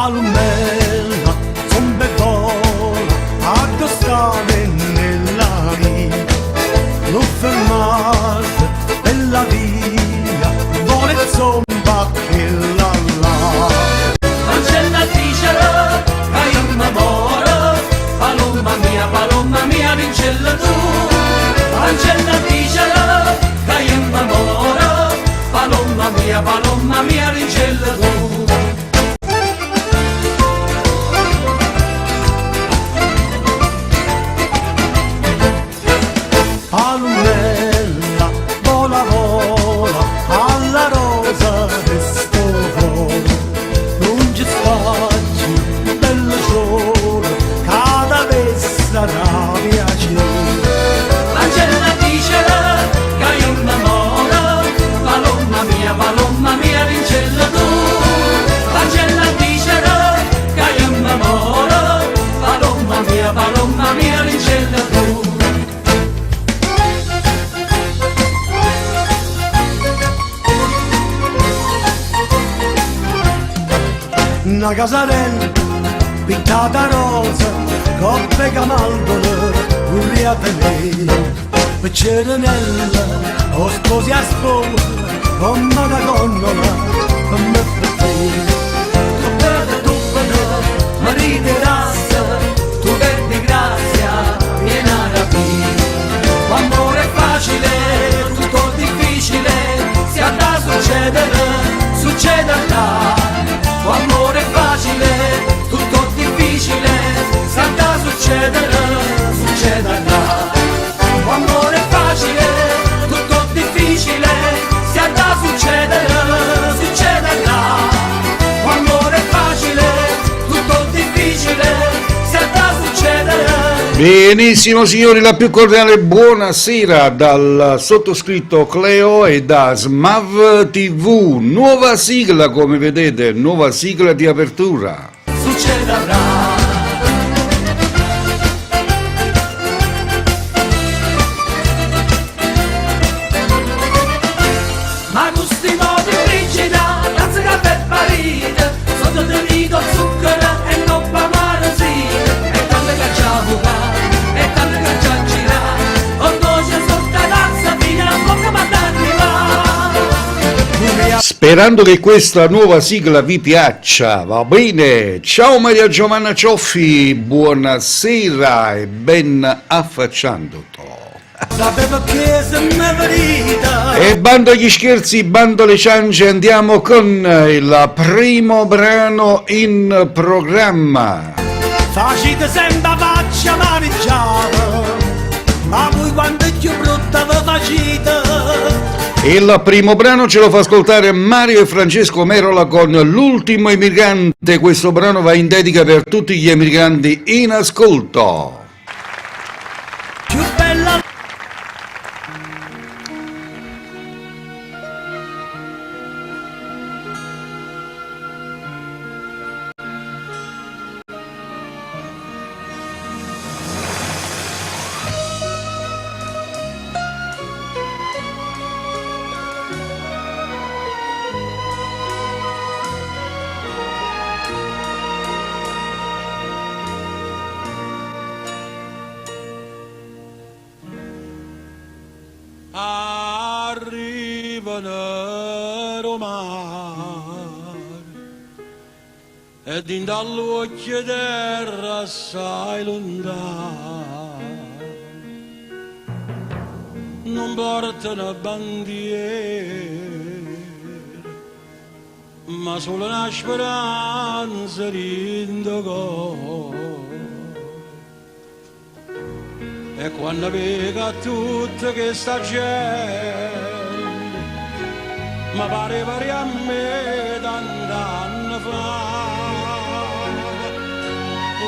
Palummella, zompa e vola, addò sta nennella mia. Nun fermarte pe' la via, vola e zompa a chella là. Vancell' a dicere ca io me moro, palomma mia, palomma mia, dincello tu. Vancell' a dicere ca io me moro, palomma mia, palomma mia, dincello tu. Palummella, vola vola, alla rosa de sto core. Nun ce sta cchiù bello sciore ca t'avessa da piacere. Vancell' a dicere ca io me moro, palomma mia, palomma mia, dincello tu. Vancell' a dicere ca io me moro, palomma mia, palomma mia, dincello tu. Na casarella pittata rosa, 'ncopp' 'e Camaldole vurria tenè. Piccerenella, 'o sposo e 'a sposa, comm' 'a na connola pe' me e pe' te. Tuppete, tuppete, me ritirasse, tu che di grazia vieni a rapire. Quando è facile, tutto difficile, si ha da succedere, succederà. Quando è facile, tutto difficile, si ha da succedere, succederà. Quando è facile, tutto difficile, si ha da succedere, succederà. Quando è facile, tutto difficile, si ha da succedere. Benissimo signori, la più cordiale buonasera dal sottoscritto Cleo e da Smav TV. Nuova sigla, come vedete, nuova sigla di apertura. Succederà. Ma questi modi frigida, tazza caffè parita, sotto tenito zucchero e non pa marosina, e tanto che già buca, e tanto che già gira, o dolce sotto tazza fino a bocca ma Vurria Sperando che questa nuova sigla vi piaccia, va bene? Ciao Maria Giovanna Cioffi, buonasera e ben affacciandoto. sapè pecché si me vedite. E bando agli scherzi, bando alle ciance, andiamo con il primo brano in programma. Facite sempre 'a faccia amariggiata, ma voi quanto cchiù brutta vi facite. Il primo brano ce lo fa ascoltare Mario e Francesco Merola con L'ultimo emigrante. Questo brano va in dedica per tutti gli emigranti in ascolto. Cchiù bella Arrivano d' 'o mare e dint' all'uocchie terra assai lontana nun portano bandiere ma solo 'na speranza dint' 'o core. E quando veco a tutta chesta gente, mi pare pare a me tant'anni fa,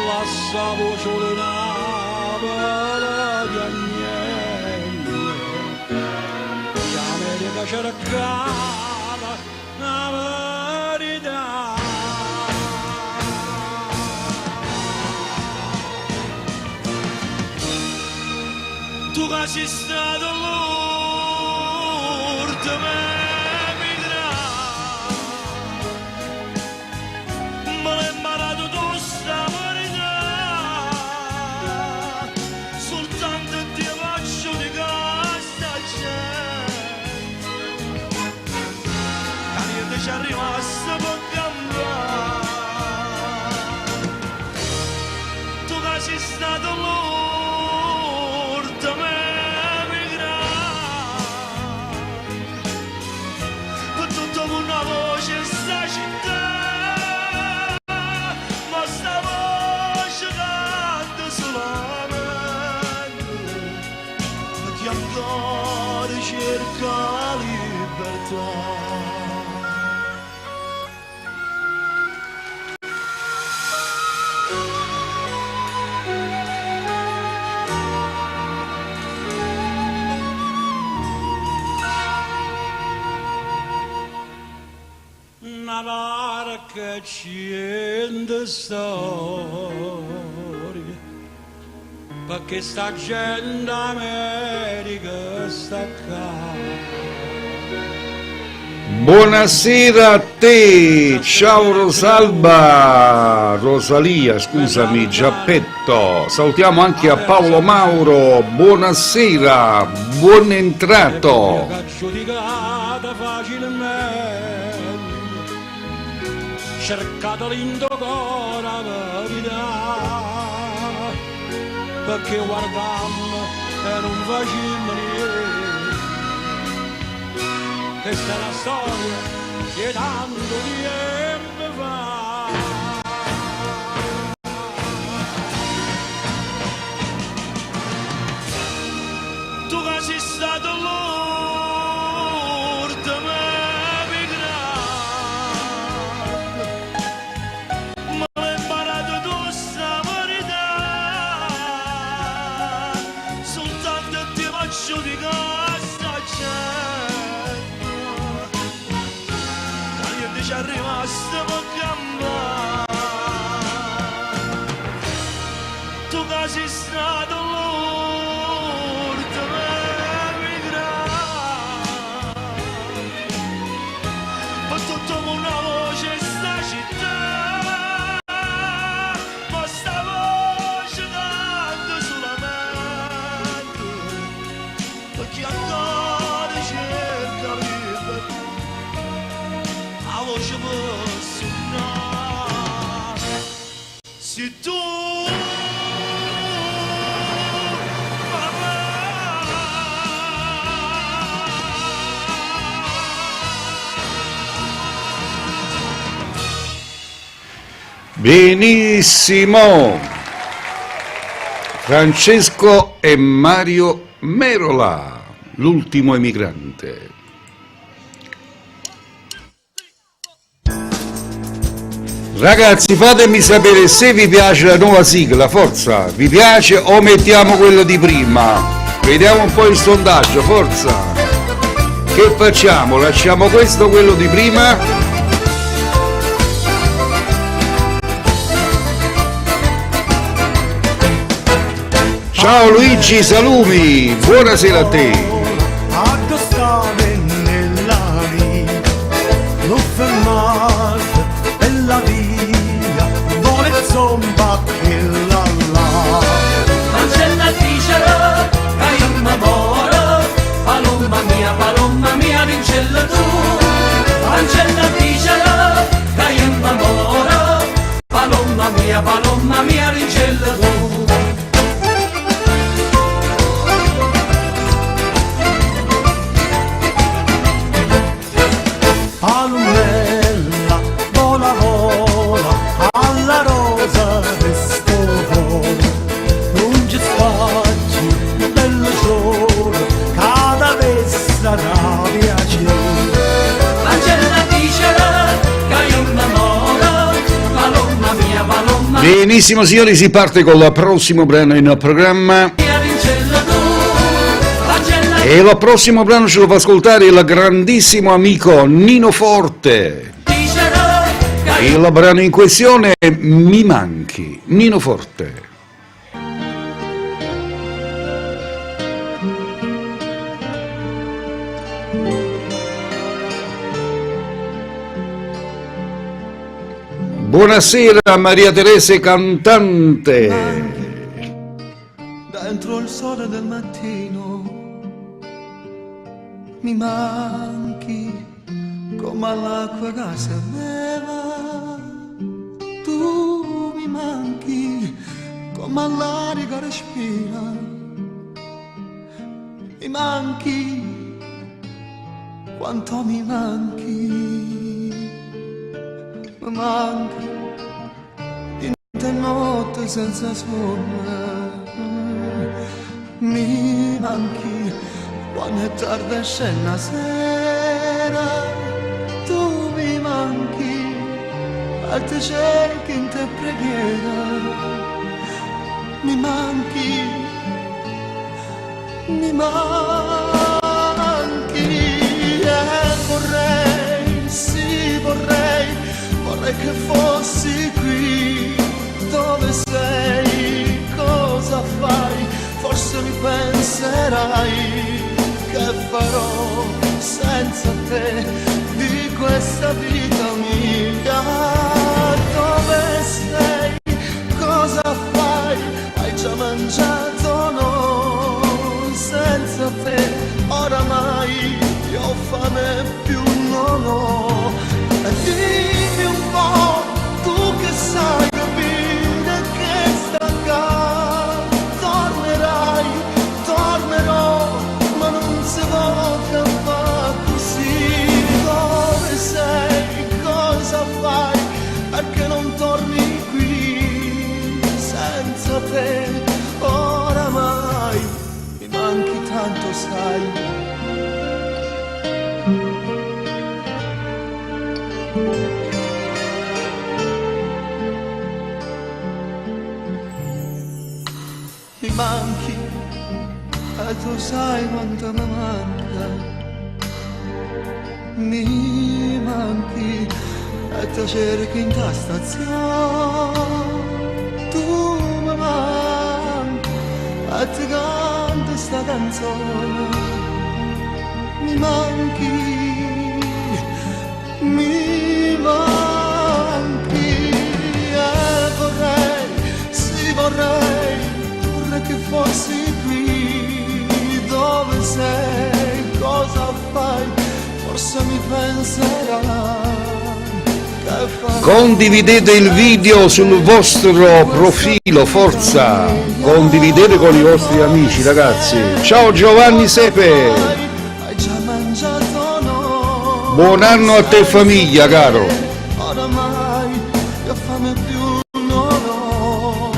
lassavo solo Napoli chiagnendo, e America cercava la verità. Tu che sei stato l'ultimo emigrante, me l'hai Na varca cient storie Pecché sta gente America sta ccà. Buonasera a te, ciao Rosalba, Rosalia, scusami, Giappetto. Salutiamo anche a Paolo Mauro, buonasera, buon entrato. Cercato dint' 'o core 'a verità Pecché guardammo e nun facimmo niente Chesta è na storia 'e tantu tiempo fa. Tu ca si stato l'urdemo emigrante, me l'hê 'mparato tu 'sta verità, soltanto a te faccio giudicà 'sta gente, ca niente c'è rimasto pe campà. Tu ca si stato l'urdemo emigrante, pe tutto 'o munno 'a voce 'e 'sta città, ma 'sta voce canta sulamente pe chi ancora cerca 'a libertà, 'a voce pe sunnà. Si tu Benissimo! Francesco e Mario Merola, l'ultimo emigrante. Ragazzi, fatemi sapere se vi piace la nuova sigla, forza, vi piace o mettiamo quella di prima? Vediamo un po' il sondaggio, forza. Che facciamo? Lasciamo questo o quello di prima? Ciao Luigi Salumi, buonasera a te. Addò sta nella via, l'ho fermata per la via, vuole zomba quella là. Vancella a dicere ca io me moro, palomma mia, palomma mia, dincello tu. Vancella a dicere ca io me moro, palomma mia, palomma mia, dincello tu. Palummella, vola vola, alla rosa di sto core. Nun ce sta cchiù bello sciore, ca t'avessa da piacere. Vancella a dicere ca io me moro, palomma mia, palomma Benissimo signori, si parte con il prossimo brano in programma. mia, dincello tu. Vancella E il prossimo brano ce lo fa ascoltare il grandissimo amico Nino Forte. dicere ca io Il brano in questione è Mi manchi, Nino Forte. Buonasera Maria Terese cantante. Dentro il sole del mattino mi manchi come l'acqua che si beva. Tu mi manchi come l'aria che respira. Mi manchi quanto mi manchi. Mi manchi dint' 'a notte senza sonno. Mi manchi quando è tarda e scende 'a sera. Tu mi manchi, e te cerco 'int' 'e preghiere. Mi manchi, mi manchi e vorrei, sì vorrei. Vorrei che fossi qui, dove sei, cosa fai? Forse mi penserai che farò senza te di questa vita mia. Dove sei? Cosa fai? Hai già mangiato? No, senza te oramai io fame più non ho. E dimmi un po', tu che sai capire che sta qua, tornerai, tornerò, ma non si può campare così. Dove sei? Cosa fai? Perché non torni qui senza te? Oramai mi manchi tanto, sai. Mi manchi e tu sai quanto mi manca. Mi manchi e te cerco in ta stazione. Tu mi manchi e ti canto sta canzone. Mi manchi, mi manchi e vorrei, sì vorrei, vorrei che fossi qui dove sei, cosa fai? Forse mi penserai che farò Condividete il video sul vostro profilo, forza! Condividete con i vostri amici, ragazzi. Ciao Giovanni Sepe! Hai già mangiato no? Buon anno a te e famiglia, caro! Oramai io fame più non ho.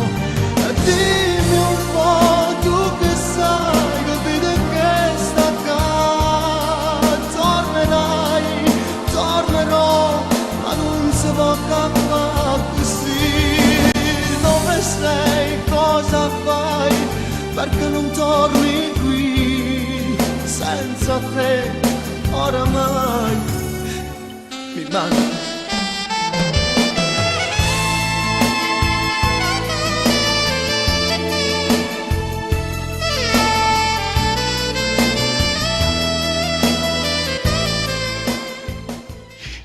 E dimmi un po' tu che sai capire che sta qua. Tornerai, tornerò, ma non si può campare così. Dove sei, cosa fai? Perché non torni qui? Senza te oramai mi manchi.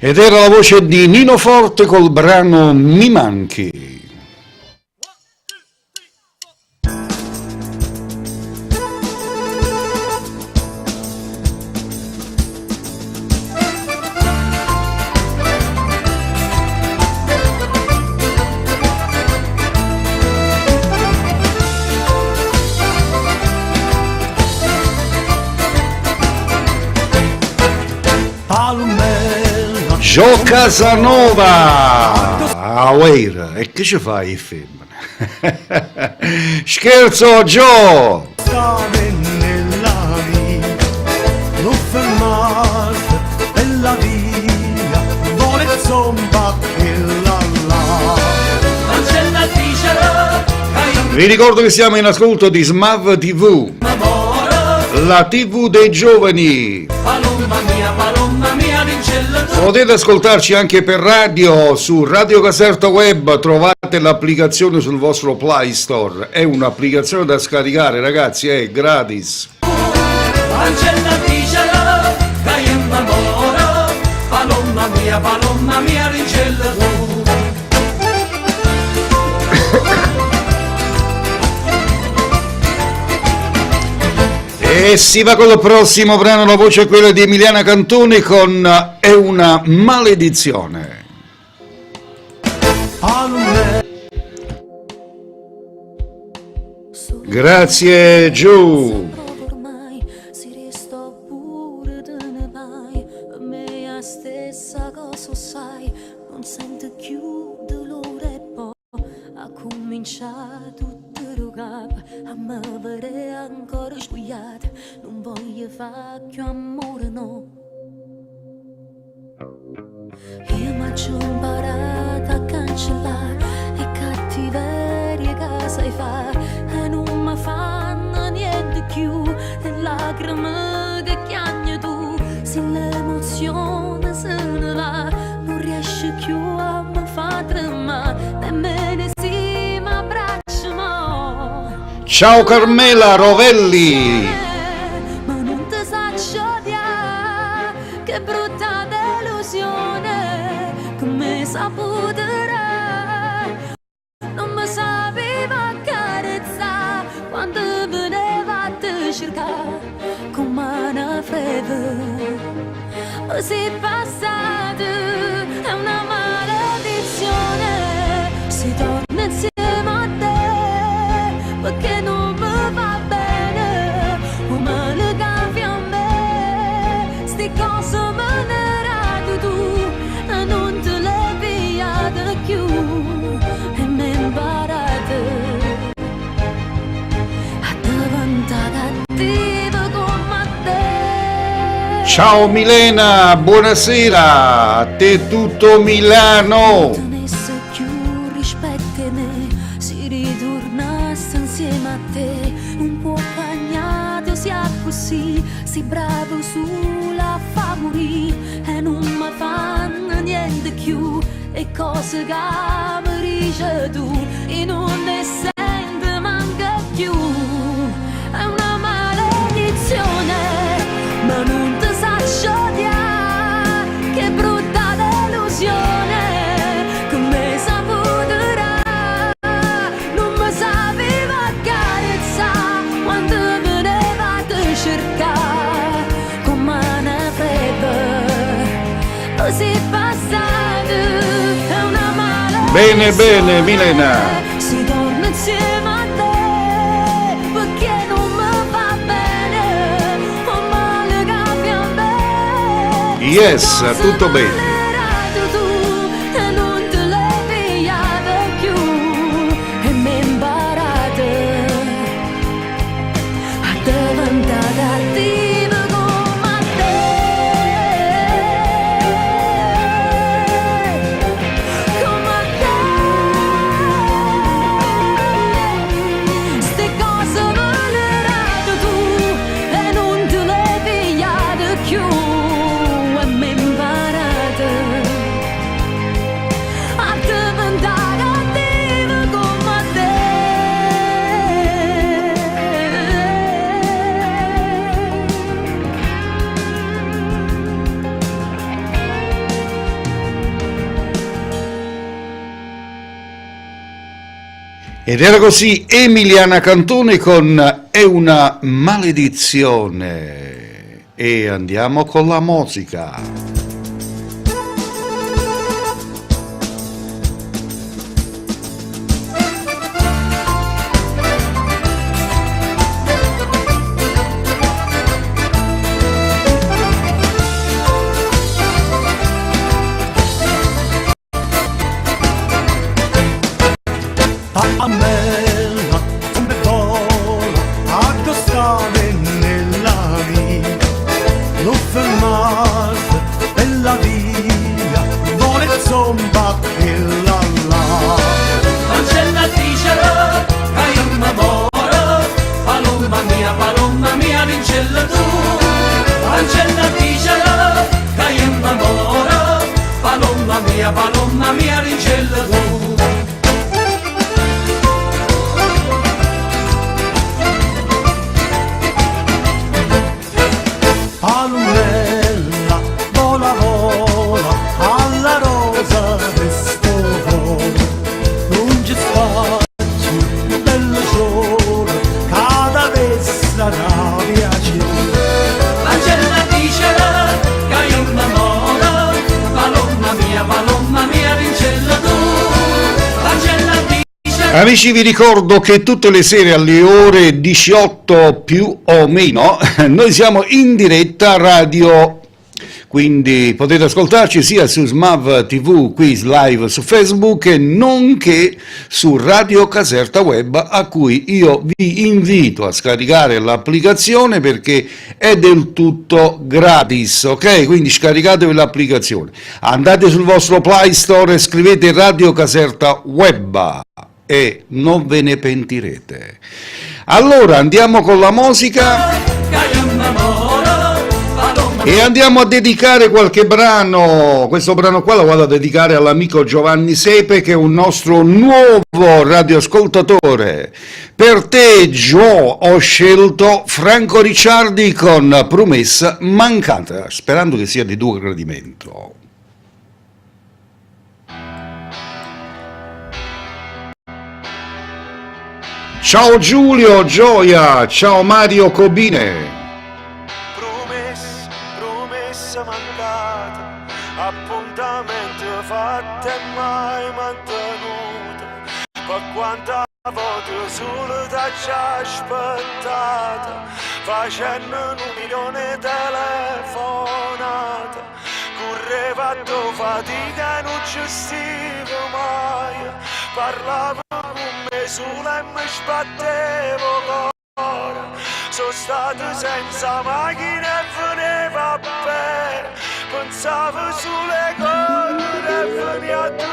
Ed era la voce di Nino Forte col brano Mi manchi. Palmella Gio Casanova! Ah, Weir, e che ci fai, femmine? Scherzo, Gio! Stave nella via, non fermarti per la via, vuole zomba che la la. Cancella dicere che io Vi ricordo che siamo in ascolto di Smav TV, mi moro la TV dei giovani. Palomma mia, palomma mia, dincella tu Potete ascoltarci anche per radio su Radio Caserta Web, trovate l'applicazione sul vostro Play Store. È un'applicazione da scaricare, ragazzi, è gratis. Cancella dicere che io mi moro Palomma mia, palomma mia, dincella tu E si va con il prossimo brano, la voce è quella di Emiliana Cantoni con È una maledizione. Palmella Grazie Giù. Provo ormai, si resta pure te ne vai. Per me è la stessa cosa, sai, non sento più dolore e poi ha cominciato tutto il capo a me vedere ancora sguigliata. Non voglio fare più amore, no. Io mi sono imparata a cancellare e cattiverie che sai fare e non mi fanno niente più le lacrime che chiagni tu se l'emozione se ne va non riesci più a Ciao Carmela Rovelli. Ma nun te saccio odià, che brutta delusione, che me saputo dà. Nun me sapeva accarezzà quando veneva a te cercà come una freve. Si passata, è una maledizione, si torna insieme a te, perché non mi va bene, 'o male che a me, sti cose me ne date tu, e nun te le pigliate più, e me imparate a diventare cattiva come a te. Ciao Milena, buonasera, a te tutto Milano. Tenesse più rispetto 'e me si ritornasse insieme a te nun può cagnare si accussì si bravo sulo a fa murì e nun me fanno niente cchiù 'e cose ca me dice tu e nun 'e sento manco cchiù è una maledizione ma nun te saccio odià che brutta delusione che me saputo dà nun me sapeva accarezzà quando veneva a te cercà come una freve si passata è una Bene, bene, maledizione Milena. si torna insieme a te perché non mi va bene 'o male che a me Yes, tutto bene. Tu e nun te le pigliate più e me imparate a diventare cattiva come a te come a te ste cose me le date tu e nun te le pigliate più e me imparate a diventare cattiva come a te. Ed era così Emiliana Cantone con È una maledizione. E andiamo con la musica. Pamela, come vola, a stare nella via, non fermarsi per la via, vuole zomba quella là. Vancella dicere che io mi moro, palomma mia, palomma mia, vincella tu. Vancella dicere che io mi moro, palomma mia, palomma mia, vincella tu. Palomella, vola vola, alla rosa di sto cuore. Non ci spazio, bello sole, cada vez sarà piacere. Vancella dicere che io mi moro, palomma mia, palomma mia, vincella tu. Vancella dicere Amici, vi ricordo che tutte le sere alle ore 18 più o meno noi siamo in diretta radio. Quindi potete ascoltarci sia su Smav TV qui live su Facebook e nonché su Radio Caserta Web a cui io vi invito a scaricare l'applicazione perché è del tutto gratis, ok? Quindi scaricatevi l'applicazione. Andate sul vostro Play Store e scrivete Radio Caserta Web e non ve ne pentirete. Allora andiamo con la musica. che io mi moro, palomma E andiamo a dedicare qualche brano. Questo brano qua lo vado a dedicare all'amico Giovanni Sepe, che è un nostro nuovo radioascoltatore. Per te, Gio, ho scelto Franco Ricciardi con Promessa mancata, sperando che sia di tuo gradimento. Ciao Giulio Gioia, ciao Mario Cobine. Promessa, promessa mancata, appuntamento fatto e mai mantenuto, per quanta volta solo t'aggia aspettata, facendo un milione telefonate, correva a tua fatica e non ci stiva mai, parlava con me sola e mi sbattevo cuore, sono stato senza macchina e veniva a bere, pensavo sulle correre e veniva a te.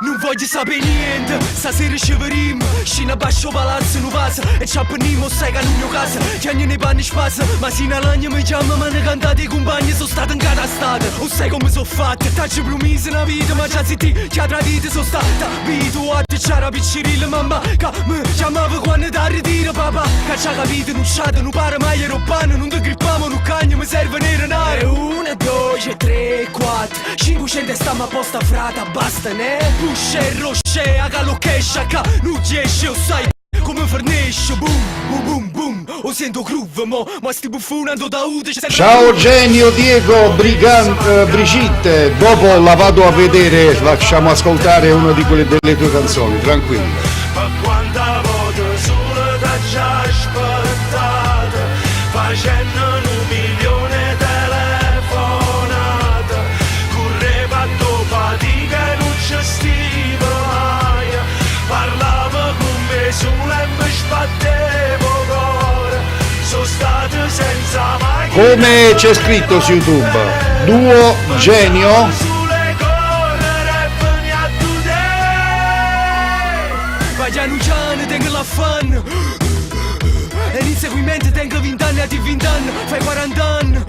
Nun voglio sapere niente, stasera ci vedremo. Scina abbascio palazzo, nu vaso e ci appennimo, sai che non mio casa. Chiagno nei panni spasa, ma sino all'agno mi chiama, mi hanno cantato i compagni, sono stato incatastato. O sai come sono fatta, t'ho promesso una vita, ma già sei ti, che ha tradito, sono stata abituata, c'era piccerilla mamma, che mi chiamava quando da ritiro papà, che c'ha capito, non c'ha, non pare mai ero pane, non ti grippamo, non cagno, mi serve nero nare. E una, due, tre, quattro, 500 e stiamo a posta frata, basta ne? Push e roche, a gallo che sciacca, non riesce, o sai come fornisce, boom, boom, boom, boom, o sento groove, mo, ma sti buffoni ando da Ude, c'è sempre Ciao Genio Diego Brigant, Brigitte, dopo la vado a vedere, facciamo ascoltare una di quelle delle tue canzoni, tranquillo. Ma quanta volta solo t'aggia aspettato, facendo un milione telefonate, correva a tua fatica e non ci stiva mai, parlava con me sola e mi sbattevo cuore, sono stato senza macchina. Come c'è scritto su YouTube? Duo Genio? Sulle correre e venia a te. Vai piano piano, tengo la fan. E l'inseguimento tengo 20 anni, a ti 20 anni, fai 40 anni.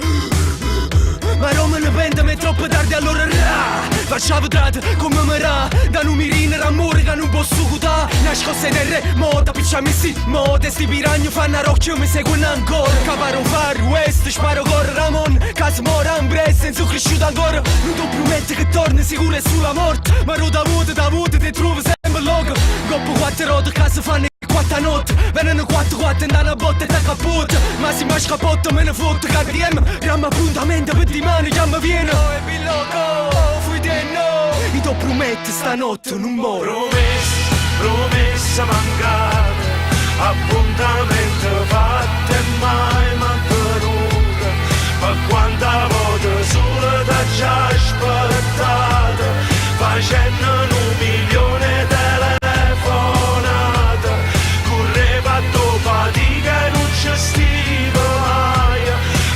Ma Roma ne pente, ma è troppo tardi, allora ra. Faccia vetrata come me ra. Da un mirino l'amore che non posso cutare. Nascoste terremoto, picciami sì, mote. Sti piragni fanno a roccia, mi seguono ancora. Caparo far west, sparo con Ramon. Casmora, Ambress, sono cresciuto ancora. Non ti prometto che torni sicuro è sulla morte. Ma ro da vuoto, da vuoto, ti trovo sempre loco. Coppo quattro rote, casa fanno quattro notte. Vengono quattro quattro, da una botta e da capote. Ma se mi scapotto me ne fotto, KTM. Gramma appuntamento per di mano, chiama viene. Oh, e biloco, fui te no. Io ti prometto stanotte non muoro. Promessa, promessa mancata, appuntamento fatto e mai mantenuto, per quanta volta solo t'aggia aspettato, facendo un milione telefonate, correva a tua fatica e non ci stiva mai,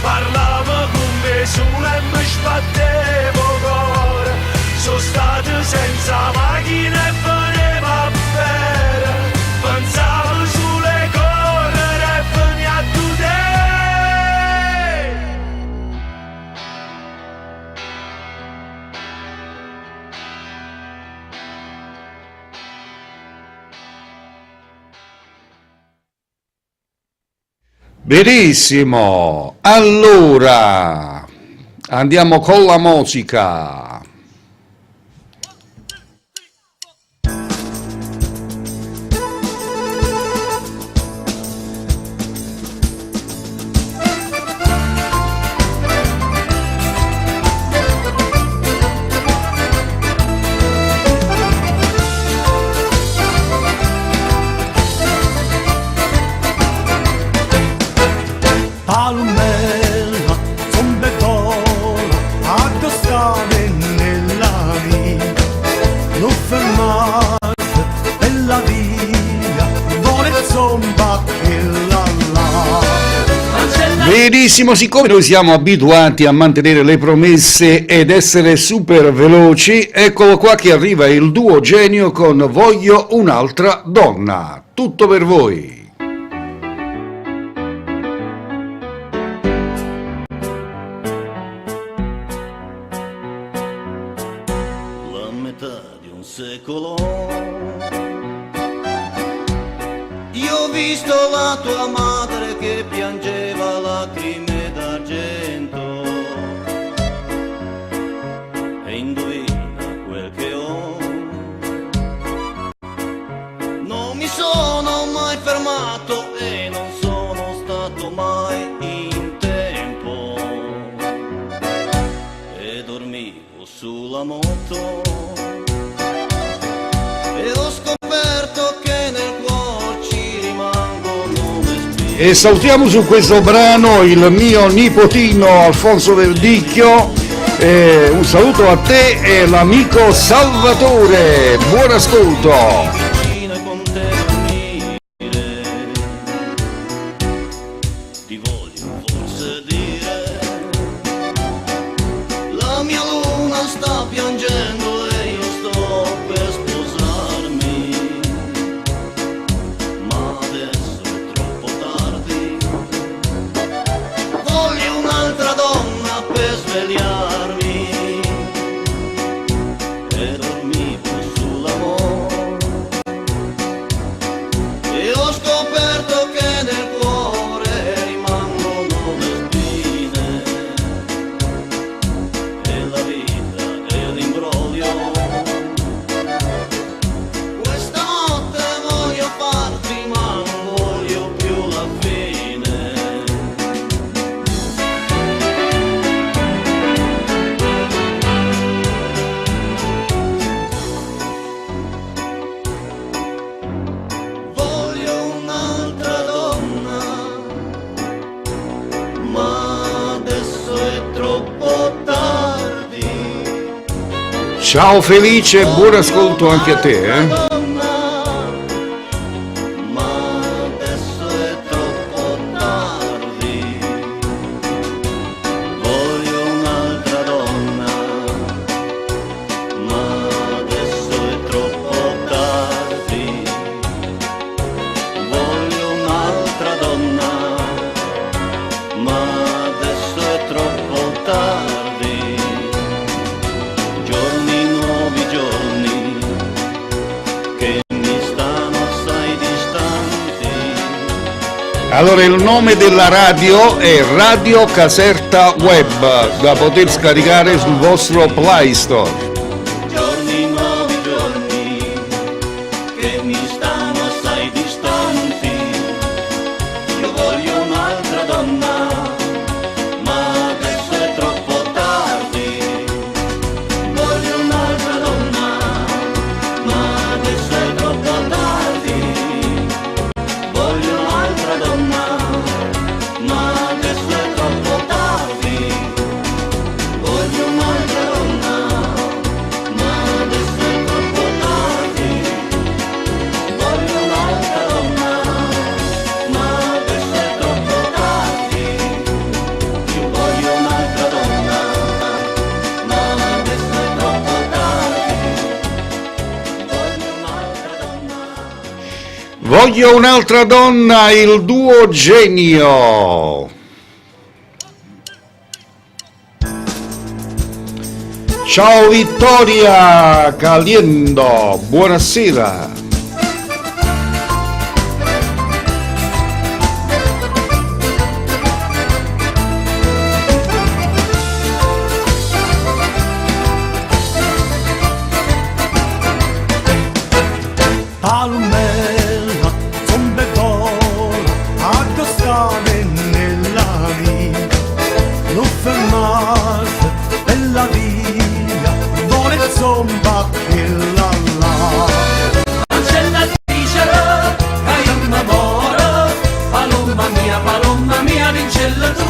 parlava con me sola e mi sbattevo cuore, sono stato senza macchina e veniva a bere, pensavo sulle correre e venia a te. Benissimo, allora andiamo con la musica. Palmella, zombe vola, addossate nella via, non fermate per la via, vuole zomba che la la. Benissimo, siccome noi siamo abituati a mantenere le promesse ed essere super veloci, eccolo qua che arriva il duo genio con Voglio un'altra donna. Tutto per voi. metà di un secolo. Io ho visto la tua madre che piangeva lacrime d'argento. E indovina quel che ho. Non mi sono mai fermato e non sono stato mai in tempo. E dormivo sulla moto. E ho scoperto che nel cuore ci rimangono le spine. E salutiamo su questo brano il mio nipotino Alfonso Verdicchio. Un saluto a te e l'amico Salvatore. Buon ascolto. Vicino e con te dormire. Ti voglio forse dire, la mia luna sta piangendo e io sto per sposarmi, ma adesso è troppo tardi. Voglio un'altra donna per svegliarmi e dormivo sull'amore. E ho scoperto che nel cuore rimangono le spine e la vita è un imbroglio. Questa notte voglio farti ma non voglio più la fine. Voglio un'altra donna, ma adesso è troppo tardi. Ciao Felice, buon ascolto anche a te. Donna, ma adesso è troppo tardi. Voglio un'altra donna, ma adesso è troppo tardi. Voglio un'altra donna, ma adesso è troppo tardi. Giorni nuovi giorni che mi stanno assai distanti. Allora il nome della radio è Radio Caserta Web, da poter scaricare sul vostro Play Store. Giorni nuovi giorni che mi stanno assai distanti. Io voglio un'altra donna, ma adesso è troppo tardi. Voglio un'altra donna, ma adesso è troppo tardi. Voglio un'altra donna, ma adesso è troppo tardi. Voglio un'altra donna, ma adesso è troppo tardi. Voglio un'altra donna, ma adesso è troppo tardi. Io voglio un'altra donna, ma adesso è troppo tardi. Voglio un'altra donna. Voglio un'altra donna, il duo Genio. Ciao Vittoria Caliendo, buonasera. Palummella, zompa e vola, addò sta nennella mia. Nun fermarte pe' la via, vola e zompa a chella là. Vancella a dicere che io mi moro, palomma mia, palomma mia, dincello tu.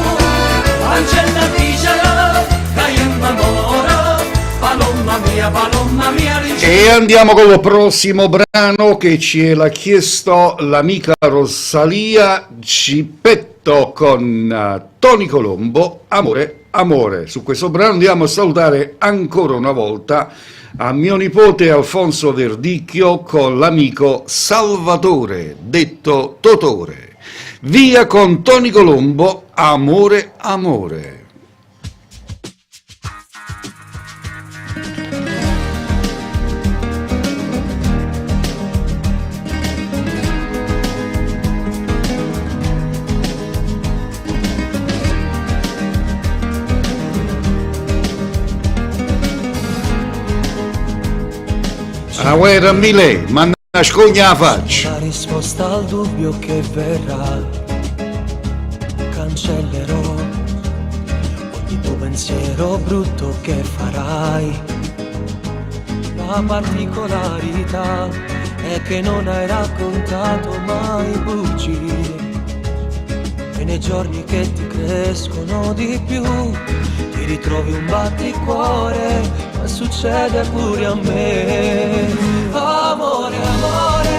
Vancella a dicere che io mi moro, palomma mia, palomma mia, dincello E andiamo con il prossimo brano che ce l'ha chiesto l'amica Rosalia Cipetto con Tony Colombo, Amore, Amore. Su questo brano andiamo a salutare ancora una volta a mio nipote Alfonso Verdicchio con l'amico Salvatore, detto Totore. Via con Tony Colombo, Amore, Amore. A guerra Milè, ma nascogna 'a faccia. La risposta al dubbio che verrà Cancellerò ogni tuo pensiero brutto che farai La particolarità è che non hai raccontato mai bugie E nei giorni che ti crescono di più Ti ritrovi un batticuore Ma succede pure a me Amore, amore,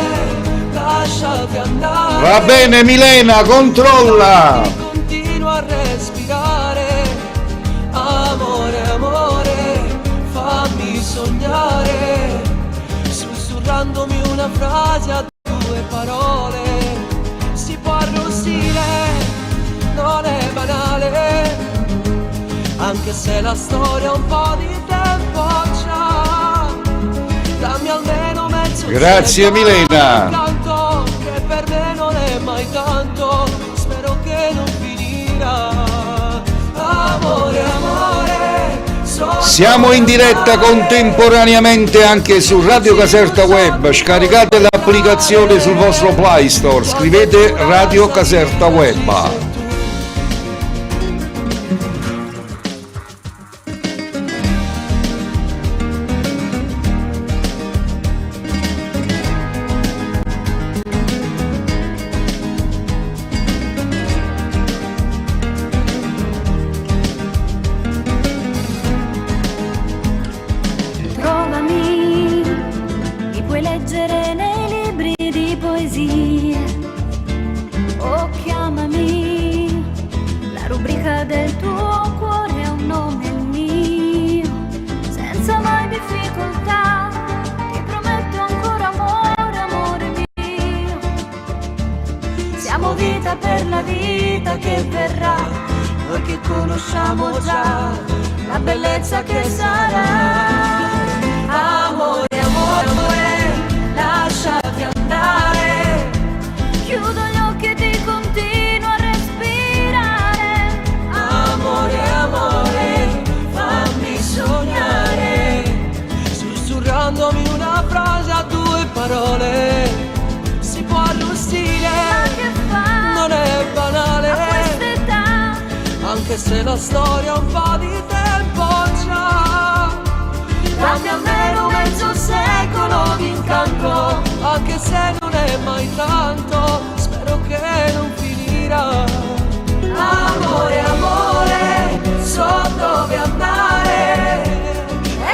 lasciati andare Va bene Milena, controlla! Continua a respirare Amore, amore, fammi sognare Sussurrandomi una frase a due parole Si può arrossire, non è banale Anche se la storia un po' di tempo c'ha Dammi almeno mezzo Grazie, secolo Milena. Canto che per me non è mai tanto Spero che non finirà Amore, amore so Siamo in diretta contemporaneamente anche su Radio Caserta Web. Scaricate l'applicazione sul vostro Play Store, scrivete Radio Caserta Web. Trovami, mi puoi leggere nei libri di poesie. O chiamami, la rubrica del tuo cuore è un nome il mio. Senza mai difficoltà, ti prometto ancora amore, amore mio. Siamo vita per la vita che verrà, Noi che conosciamo già la bellezza che sarà Amore, amore, amore, lasciati andare Chiudo gli occhi e ti continuo a respirare. Amore, amore, fammi sognare Sussurrandomi una frase a due parole Si può arrossire, Ma che fa? non è banale A quest'età Anche se la storia un po' di tempo c'ha Dammi almeno mezzo secolo di incanto Anche se non è mai tanto Spero che non finirà Amore, amore, so dove andare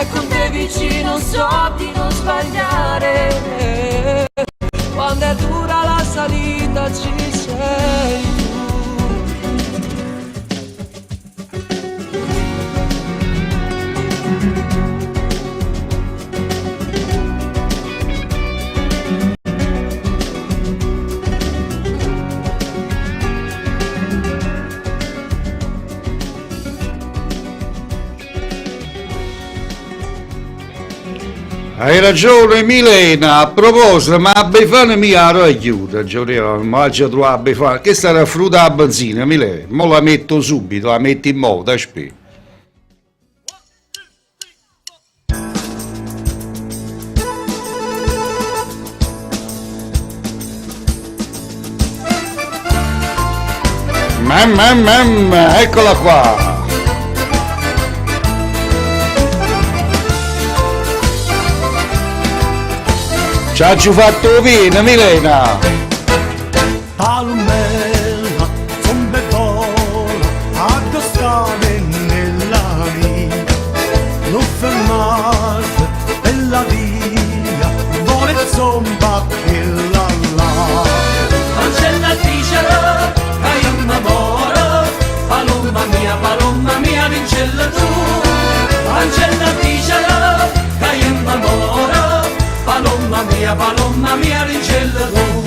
E con te vicino so di non sbagliare Quando è dura la salita ci sei tu Hai ragione Milena, a proposito, ma a Befana mia la aiuta, Giorgio, ma già trovare a Befana, che sarà frutta a benzina, Milena, mo la metto subito, la metto in moto, aspetta. Mamma, mamma, eccola qua. Ci ha fatto bene, Milena. Palmella, zombe vola, accostare nella via, non fermate per la via, vuole zomba che la la. Ancella dicere che io mi moro Paloma mia, paloma mia, vincella tu Ancella dicere che io mi moro Paloma mia, paloma mia, vincella tu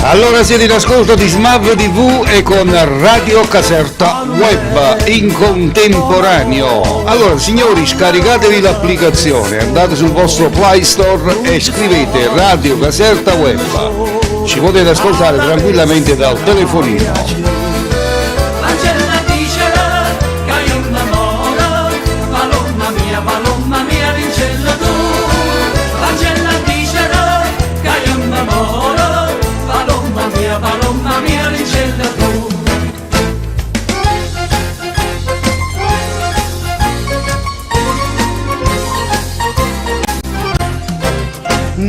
Allora siete in ascolto di Smav TV e con Radio Caserta Web in contemporaneo. Allora signori scaricatevi l'applicazione, andate sul vostro Play Store e scrivete Radio Caserta Web. Ci potete ascoltare tranquillamente dal telefonino. Ancella dicere che io mi moro Paloma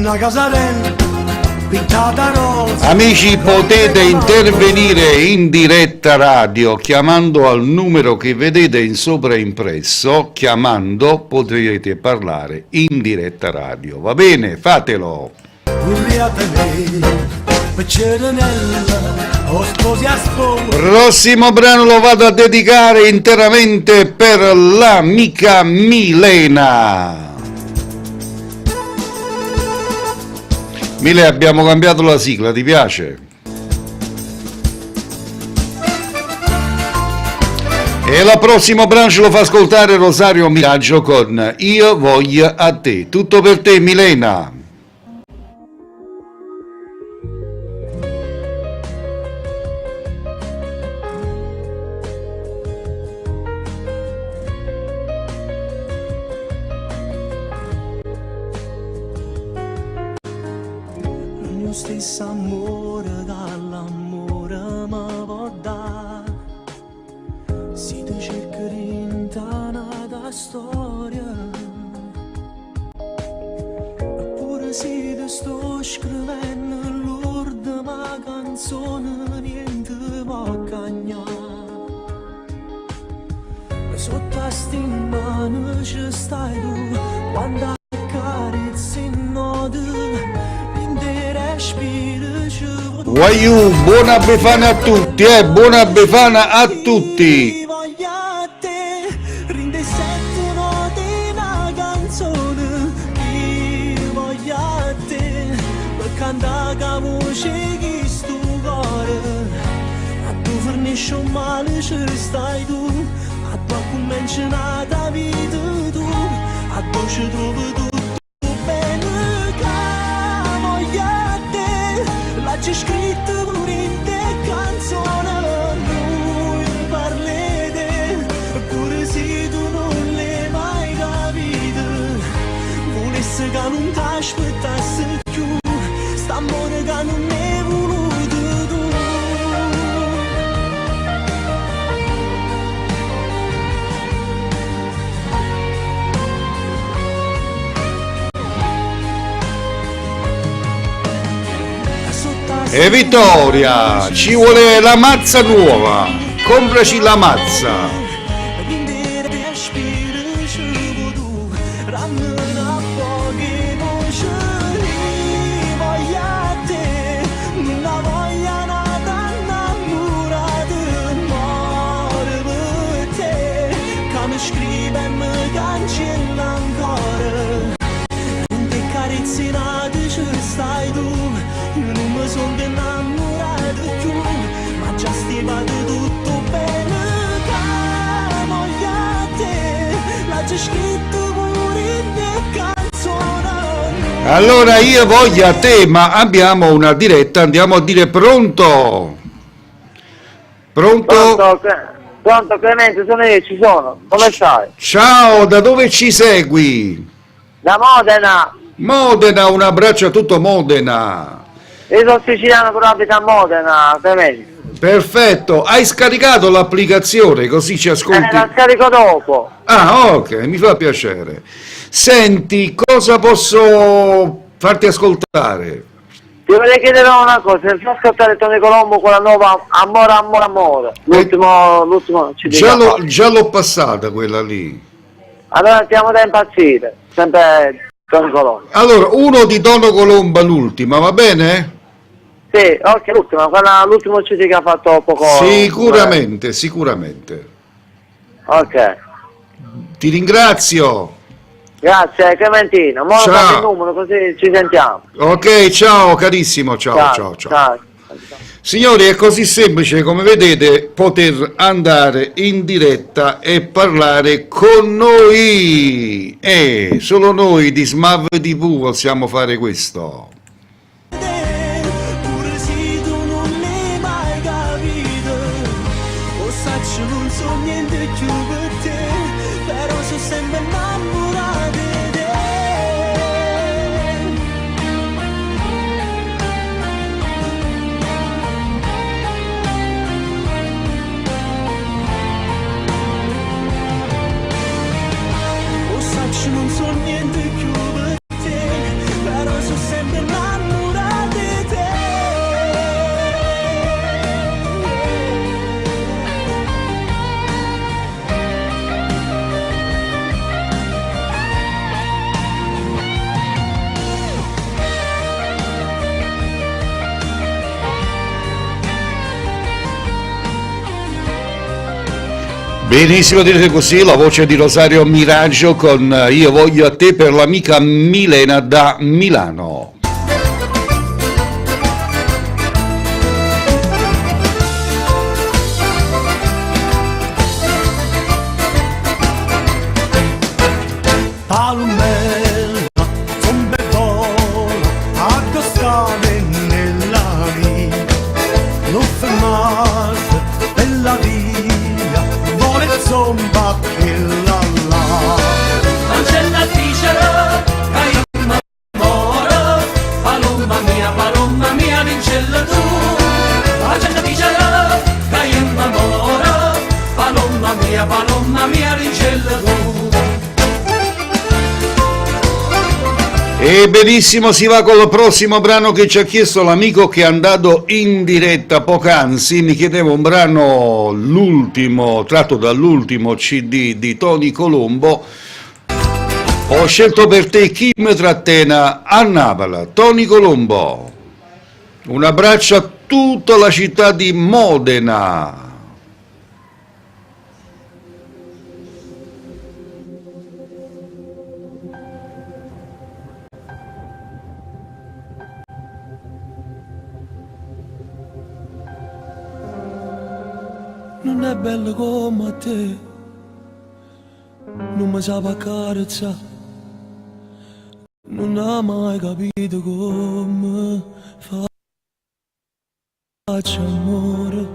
Na casarella pittata rosa. Amici, potete intervenire in diretta radio chiamando al numero che vedete in sovraimpresso. Chiamando potrete parlare in diretta radio. Va bene, fatelo. Vurria tenè piccerenella 'o sposi 'a sposa. Prossimo brano lo vado a dedicare interamente per l'amica Milena. Mile, abbiamo cambiato la sigla, ti piace? E la prossimo brano ce lo fa ascoltare Rosario Miraggio con Io voglio a te. Tutto per te, Milena. Nun è 'o stesso ammore ca l'ammore me pò dà. Si te cerco dint' 'a n'ata storia, Eppure si te sto scrivendo l'ultima canzone, niente può cagnà. Sotto a sti mani ci stai tu, quando accarezzi 'e note, dint' 'e respiri ci vuò tu. Guagliù, buona Befana a tutti, buona Befana a tutti. Voglio a te, dint' 'e sette note 'e 'na canzone, io voglio a te, pe' cantà ca voce 'e chistu core, addò fernesce 'o male ce stai tu, addò accummencia n'ata vita tu, addò ce truove tutto 'o bene ca voglio a te, l'aggio scritto pure 'int' 'e canzone, nuje parla 'e te, pure si tu nun l'hai mai capito, vulesse ca nun t'aspettasse cchiù, st'ammore ca nun 'e vuluto tu. E Vittoria, ci vuole la mazza nuova. Compraci la mazza. Allora io voglio a te, ma abbiamo una diretta, andiamo a dire pronto. Pronto? Pronto, pronto Clemente, sono io, ci sono. Come stai? Ciao, da dove ci segui? Da Modena. Modena, un abbraccio a tutto Modena. Io sono siciliano, però abito a Modena, Clemente. Perfetto, hai scaricato l'applicazione così ci ascolti? La scarico dopo. Ah, ok, mi fa piacere. Senti, cosa posso farti ascoltare? Ti vorrei chiedere una cosa, se mi fai ascoltare Tony Colombo con la nuova Amore, Amore, Amore, l'ultimo CD Già che ha fatto. l'ho passata quella lì. Allora ti amo da impazzire, sempre Tony Colombo. Allora, uno di Tono Colomba, l'ultima, va bene? Sì, ok, l'ultima, quella, l'ultimo CD che ha fatto poco. Sicuramente, sicuramente. Ok. Ti ringrazio. Grazie Clementino, mo Ciao. dammi il numero così ci sentiamo. Ok, ciao carissimo, ciao, ciao, ciao. Ciao. Signori, è così semplice come vedete poter andare in diretta e parlare con noi. E solo noi di Smav TV possiamo fare questo. Pure se tu non l'hai mai capito, o saccio non so niente più per te, però sono sempre innamorato di te. O saccio non so niente più per te, però sono sempre Benissimo, direte così, la voce di Rosario Miraggio con Io voglio a te per l'amica Milena da Milano. Palummella, zomba e vola, addò sta nennella mia. Nun fermarte pe' la via, vola e zompa a chella là. Vancella a dicere ca io me moro, palomma mia, palomma mia, dincella tu. Vancella a dicere ca io me moro, palomma mia, palomma mia, dincella tu. E benissimo, si va col prossimo brano che ci ha chiesto l'amico che è andato in diretta poc'anzi. Mi chiedeva un brano, l'ultimo, tratto dall'ultimo CD di Tony Colombo. Ho scelto per te Chi me trattena a Napoli, Tony Colombo. Un abbraccio a tutta la città di Modena. Nun è bello come a te, nun mi sape accarezzà, nun ha mai capito come faccio amore,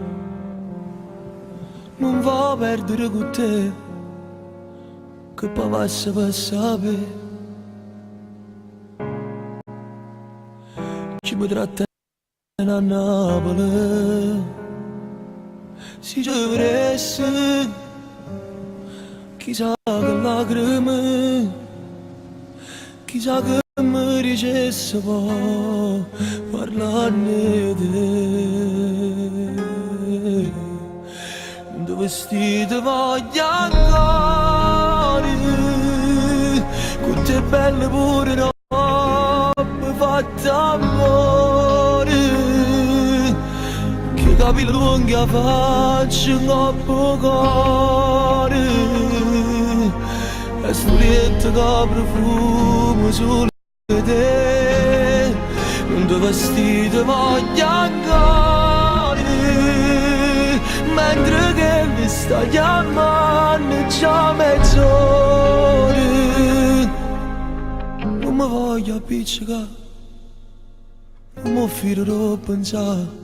nun va a perdere con te, che pavasse per sapere, chi mi tratta a Napoli, si ci vedesse, chissà che lacrime, chissà che mi dicesse poi parlarne te. Dove vestito voglio ancora, con te belle pure roba fatta amore, che capelli lunghi a faccia 'ncoppa 'o core, e stu lietto che profuma solo 'e te, nun te vestite voglio ancora, mentre che mi sta chiamando già mezz'ora, nun me voglio appiccicà, nun me fido d' pensà,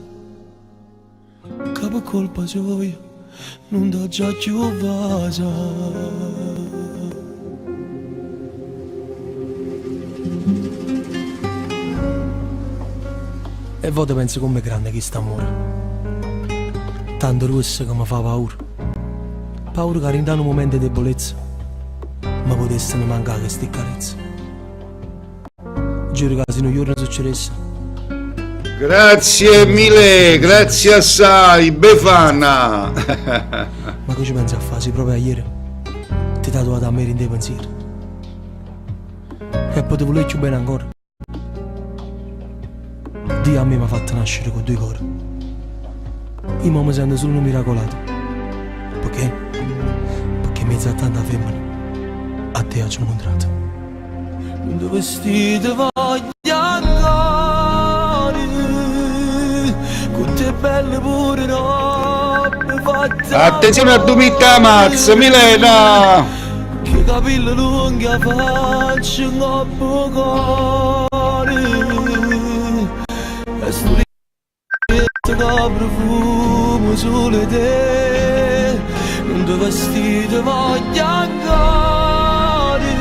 che per colpa soia nun t'aggia cchiù vasà. E vote penso comm'è grande chist'ammore, tanto gruosso che me fa paura, paura ca dint' a nu mumento 'e debolezza me putesseno mancà chesti carezze. Giuro ca si nu juorno succedesse. Grazie mille, grazie assai, Befana. Ma che ci pensi a fare si proprio ieri ti tatuato a me dint' 'e pensieri. E poi ti volevo cchiù bene ancora. Dio a me mi ha fatto nascere con due cori. Io mo mi sento solo un miracolato. Perché? Perché in mezzo a tanta femmina a te ho incontrato. Nun te vestite voglio ancora, con te belle pure roba fatta Attenzione a Dumitta Mazz, Milena! Che capelli lunghi a faccia 'ncoppa 'o core, e stu lietto che profuma solo 'e te, nun te vestite voglio ancora,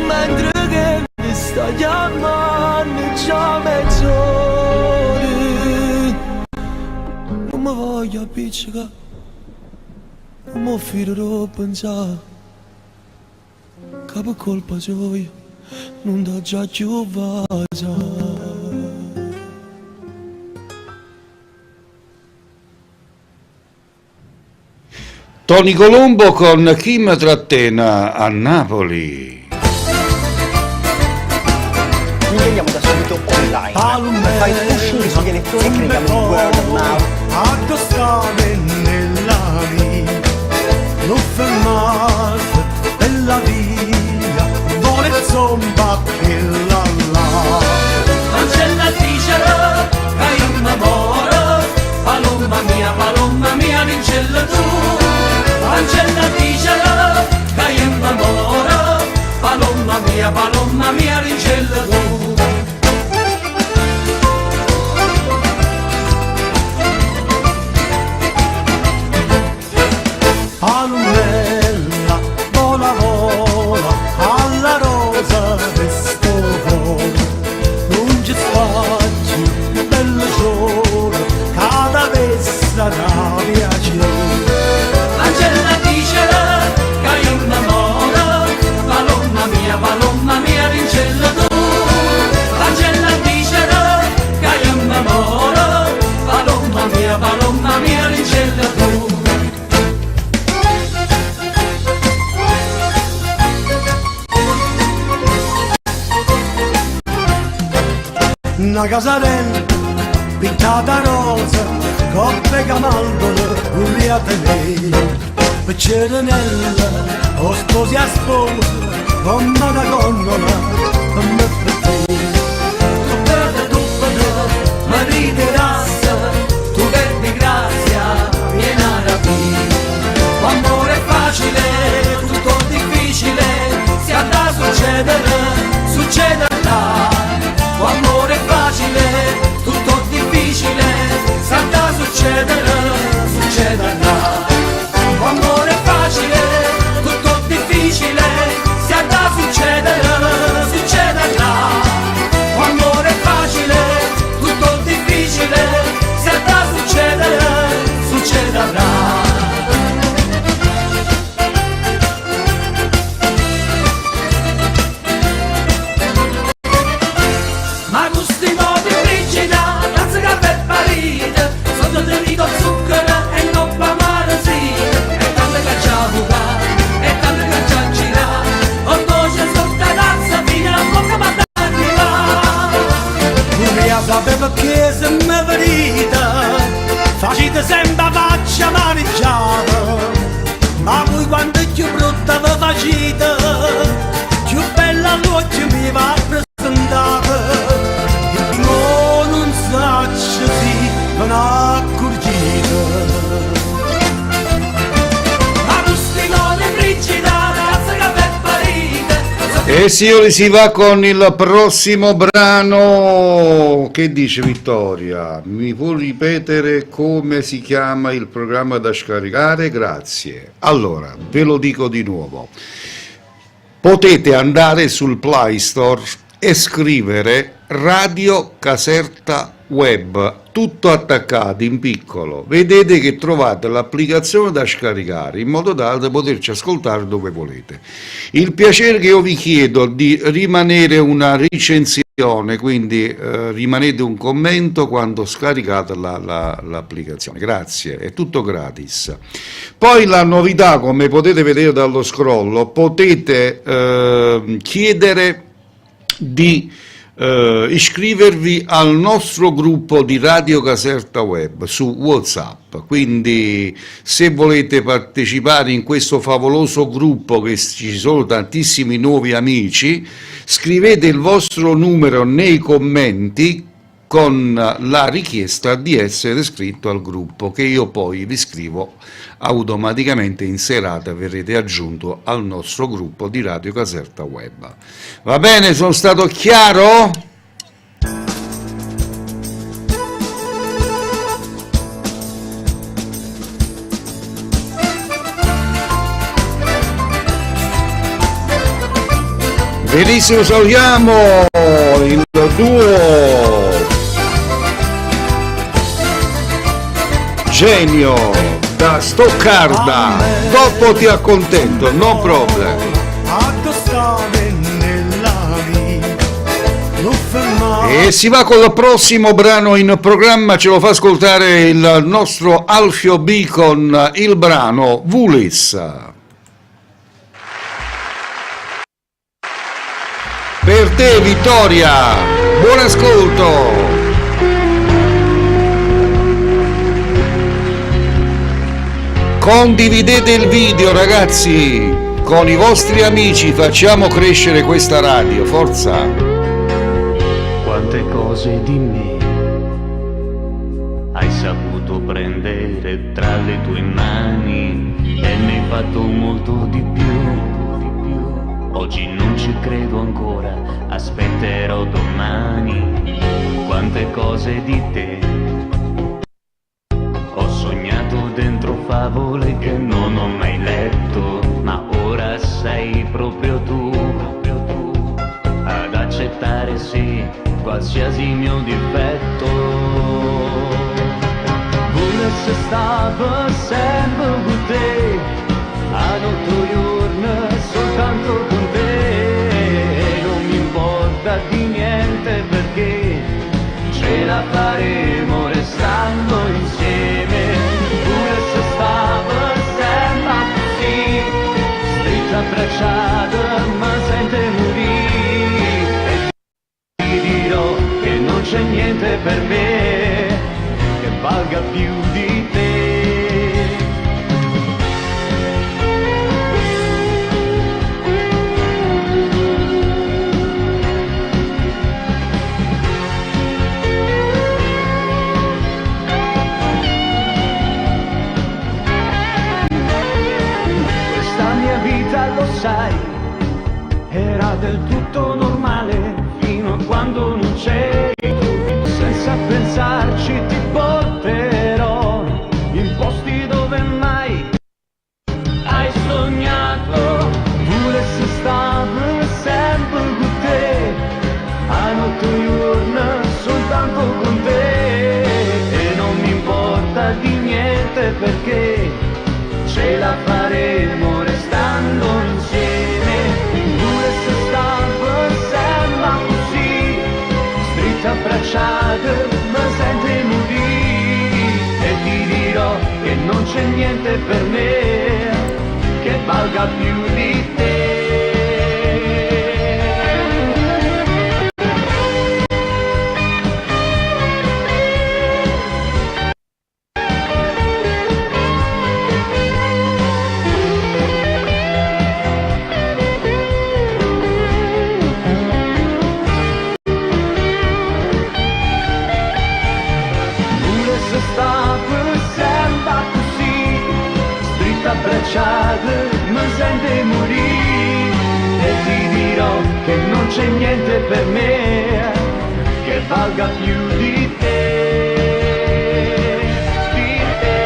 mentre che mi sta chiamando già mezz'ora, nun me voglio appiccicà, nun me fido d' pensà, che per colpa soia nun t'aggia cchiù vasà. Tony Colombo con Chi me trattena a Napoli. Quindi andiamo da subito online. Per fare il pushing sugli elettori creiamo un word of mouth. Addò sta nennella mia. fermate per la via, vola e zompa chella là. Vancella a dicere che io mi moro, palomma mia, palomma mia, vincella tu. Vancella a dicere che io mi moro, palomma mia, palomma mia, vincella tu. Palomella, vola vola, alla rosa di sto core. Non ci sta più bello giorno, cada vez sarà piacere. Vancella a dicere che io mi moro, palomma mia, palomma mia, vincella tu. Vancella a dicere che io mi moro, palomma mia, palomma mia, vincella tu. Una casarella pittata rosa, coppe camaldole, vorrei tenere. Peccerenella, o sposi a sposa, come una gondola, come per te. Tuppete, tuppete, mi riderassa, tu che di grazia vieni a rapire. Amore è facile, tutto difficile, se ha da succedere, succederà. Amore è facile, tutto difficile, se ha da succedere, succederà. Amore è facile, tutto difficile, se ha da succedere, succederà. Amore è facile, tutto difficile, se ha da succedere, succederà. Ma questi modi frigida, tazza caffè parita, sotto del zucchero e non pa maresina, e tanto che ci buca, e tanto che ci gira, o dolce sotto tazza fino a bocca ma arriva. Vorrei sapere perché se mi vedete, facete sempre faccia maneggiata, ma voi quando più brutta vi facete, più bella l'occhio mi va presentata. E mo non saccio se ve ne accorgete. Ma questi modi frigida, tazza caffè parita, E signori, si va con il prossimo brano. Che dice Vittoria? Mi può ripetere come si chiama il programma da scaricare? Grazie. Allora, ve lo dico di nuovo. Potete andare sul Play Store e scrivere Radio Caserta Web, tutto attaccato in piccolo. Vedete che trovate l'applicazione da scaricare in modo tale da poterci ascoltare dove volete. Il piacere che io vi chiedo di rimanere una recensione, quindi rimanete un commento quando scaricate l'applicazione. Grazie, è tutto gratis. Poi la novità, come potete vedere dallo scrollo, potete chiedere di iscrivervi al nostro gruppo di Radio Caserta Web su WhatsApp. Quindi se volete partecipare in questo favoloso gruppo, che ci sono tantissimi nuovi amici, scrivete il vostro numero nei commenti con la richiesta di essere iscritto al gruppo, che io poi vi scrivo automaticamente in serata, verrete aggiunto al nostro gruppo di Radio Caserta Web. Va bene, sono stato chiaro? Benissimo, salutiamo il duo Genio da Stoccarda. Dopo ti accontento, no problem. E si va col prossimo brano in programma, ce lo fa ascoltare il nostro Alfio B con il brano Vulis. Per te Vittoria, buon ascolto! Condividete il video ragazzi con i vostri amici, facciamo crescere questa radio, forza! Quante cose di me hai saputo prendere tra le tue mani e ne hai fatto molto di più, di più. Oggi non ci credo ancora, aspetterò domani. Quante cose di te ho sognato dentro favole che non ho mai letto, ma ora sei proprio tu, proprio tu ad accettare sì qualsiasi mio difetto. Volesse stare per sempre con te, a notte giorno soltanto con te, non mi importa di niente perché ce la faremo restando insieme. Pure se stava sempre così, stretta abbracciata, ma sente morire. E ti dirò che non c'è niente per me che valga più di te. Questa mia vita, lo sai, era del tutto normale fino a quando non c'eri tu. Senza pensarci ti porterò in posti dove mai hai sognato. Volesse stare sempre con te, a notte giorno soltanto con te. E non mi importa di niente perché ce la faremo restando insieme. Pure se stavo sempre così, stretta abbracciata, ma sente morire. E ti dirò che non c'è niente per me che valga più di te. Pure se stavo sempre così, stretta abbracciata, mi sente morire. E ti dirò che non c'è niente per me che valga più di te, di te.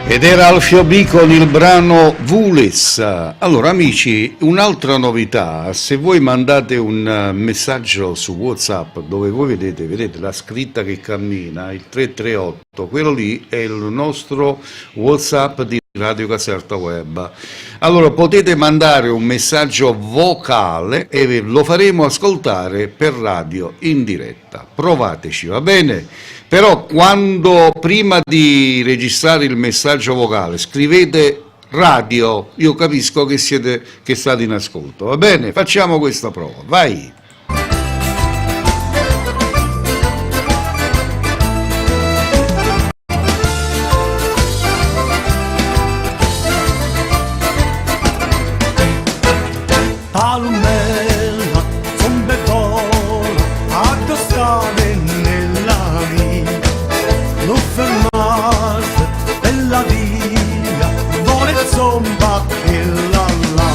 Ed era Alfio B con il brano Vules. Allora amici, un'altra novità, se voi mandate un messaggio su WhatsApp dove voi vedete la scritta che cammina, il 338, quello lì è il nostro WhatsApp di Radio Caserta Web. Allora potete mandare un messaggio vocale e lo faremo ascoltare per radio in diretta. Provateci, va bene? Però prima di registrare il messaggio vocale scrivete radio, io capisco che state in ascolto, va bene? Facciamo questa prova, vai! Palomella, zombe vola, accostare nella via, non fermarti per la via, vuole zomba che la la.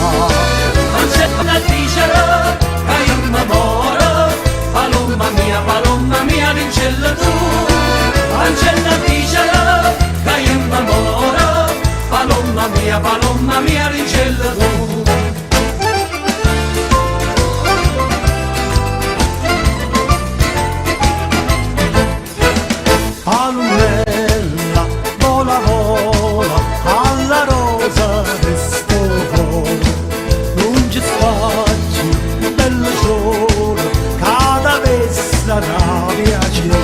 Non c'è una dicere che io mi muoro, palomma mia, palomma mia, vincella tu. Non c'è una dicere che io mi muoro, palomma mia, palomma mia, vincella tu. Palomella, vola, vola, alla rosa di sto cuore. Non ci spacci, bello sole, cada vez sarà piacere.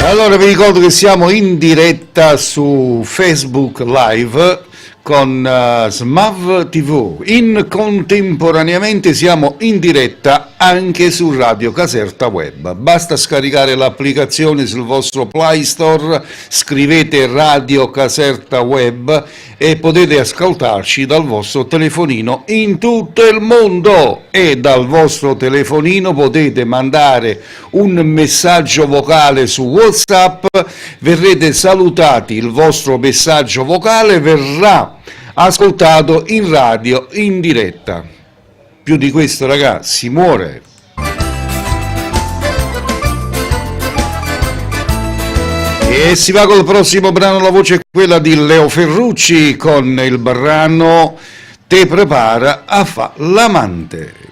Allora vi ricordo che siamo in diretta su Facebook Live. con Smav TV. In contemporaneamente siamo in diretta anche su Radio Caserta Web. Basta scaricare l'applicazione sul vostro Play Store, scrivete Radio Caserta Web e potete ascoltarci dal vostro telefonino in tutto il mondo e dal vostro telefonino potete mandare un messaggio vocale su WhatsApp, verrete salutati, il vostro messaggio vocale verrà ascoltato in radio in diretta. Più di questo, ragazzi, si muore. E si va col prossimo brano, la voce è quella di Leo Ferrucci con il brano Te prepara a fa l'amante.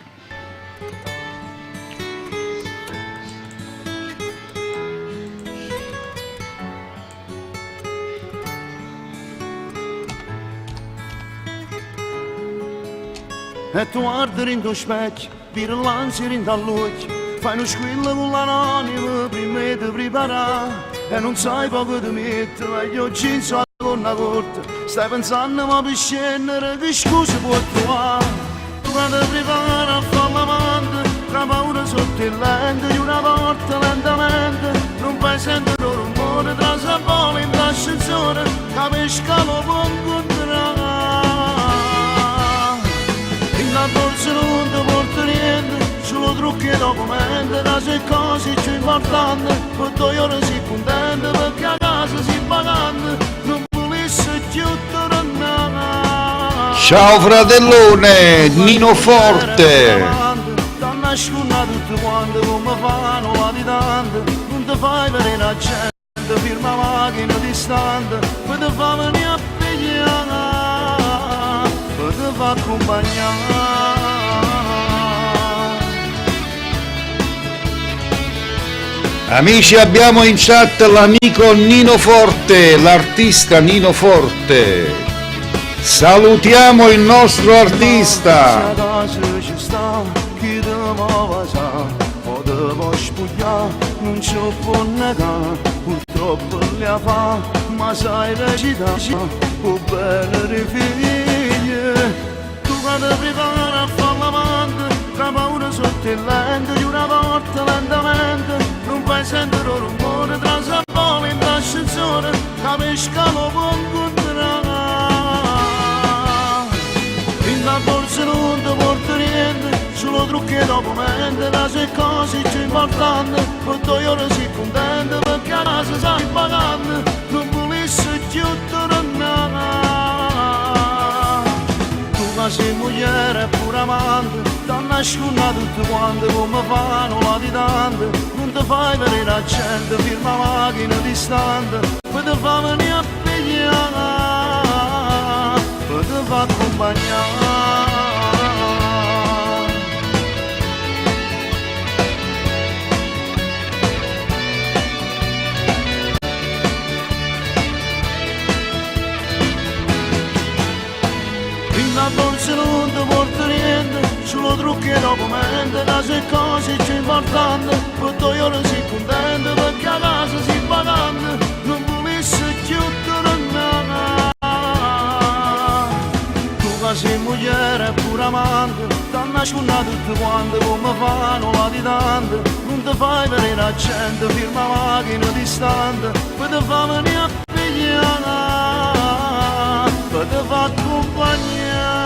E tu guardi dint' 'o specchio, vire l'ansia dint' all'uocchie, fai nu squillo cu l'anonimo prima 'e te preparà e nun sai po' che te miette, meglio 'o jeans o 'a gonna corta, stai pensanno mo pe scennere che scusa può truvà. Tu ca te prepara a fa l'amante, ca paura sotto 'e lente, chiure 'a porta lentamente, nun fai sentere 'o rummore, trase a vola 'int' 'ascensore, ca pe scala 'o può 'ncuntrà. Dint' 'a borsa nun te porta niente, sulo trucchi e documenti, ca so 'e cose cchiù importante, pe doje ore si cuntento, pecché 'a casa si vacante, nun vulisse cchiù turnà. Ciao fratellone, Nino Forte. T'annascunna tutte quante come fanno latitante, nun te fai vedere 'a gente, firma 'a macchina distante, pe te fa venì a piglià, pe te fa accumpagnà. Amici, abbiamo in chat l'amico Nino Forte, l'artista Nino Forte. Salutiamo il nostro artista. casa ci sta chi te vo' vasà, po' te vo' spuglià, nun ce 'o può negà, purtroppo l'hê 'a fa, ma sai recità, 'o bene d' 'e figlie. Tu ca te pripara a fa l'amante, ca paura sotto 'e lente, chiure 'a porta lentamente, nun fai sentere 'o rummore, trase a vola 'int' 'ascensore, ca pe scala 'o può 'ncuntrà. Dint' 'a borsa nun te porta niente, sulo trucchi e documenti, ca so 'e cose cchiù importante, pe doje ore si cuntento, pecché 'a casa sai vacante, nun vulisse cchiù turnà. Tu ca si mugliera e pure amante, t'annascunna tutte quante come fanno latitante, nun te fai vedere 'a gente, firma 'a macchina distante, pe te fa venì a piglià, pe te fa accumpagnà. Dint' 'a borsa nun te porta niente, sulo trucchi e documenti, ca so 'e cose cchiù importante, pe doje ore si cuntento, pecché 'a casa si vacante, nun vulisse cchiù turnà. Tu ca si mugliera e pure amante, t'annascunna tutte quante come fanno latitante, nun te fai vedere 'a gente, firma 'a macchina distante, pe te fa venì a piglià, pe te fa accumpagnà.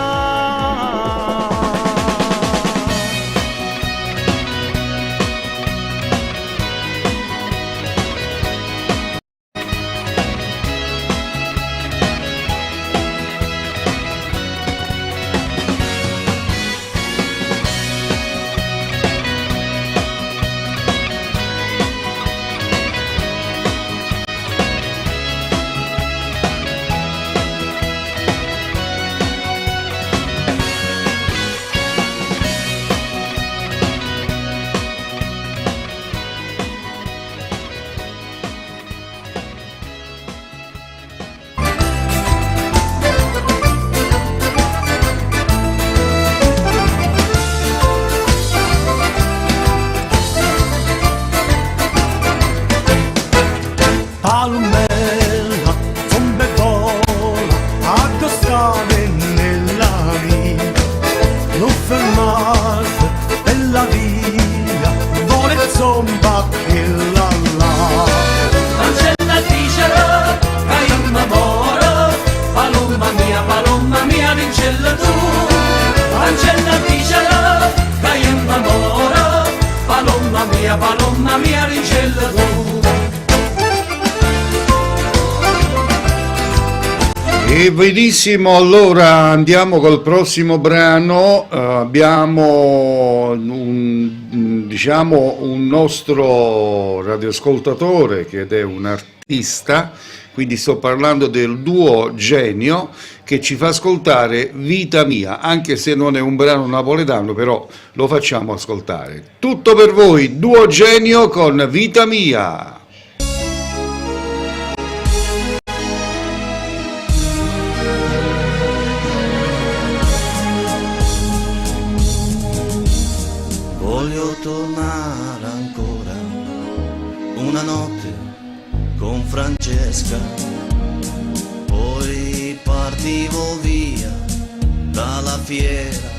Palummella, comme vola, addò sta? E benissimo, allora andiamo col prossimo brano. Abbiamo un, diciamo, un nostro radioascoltatore che è un artista, quindi sto parlando del duo Genio che ci fa ascoltare Vita Mia, anche se non è un brano napoletano, però lo facciamo ascoltare. Tutto per voi, duo Genio con Vita Mia. Voglio tornare ancora una notte con Francesca, poi partivo via dalla fiera,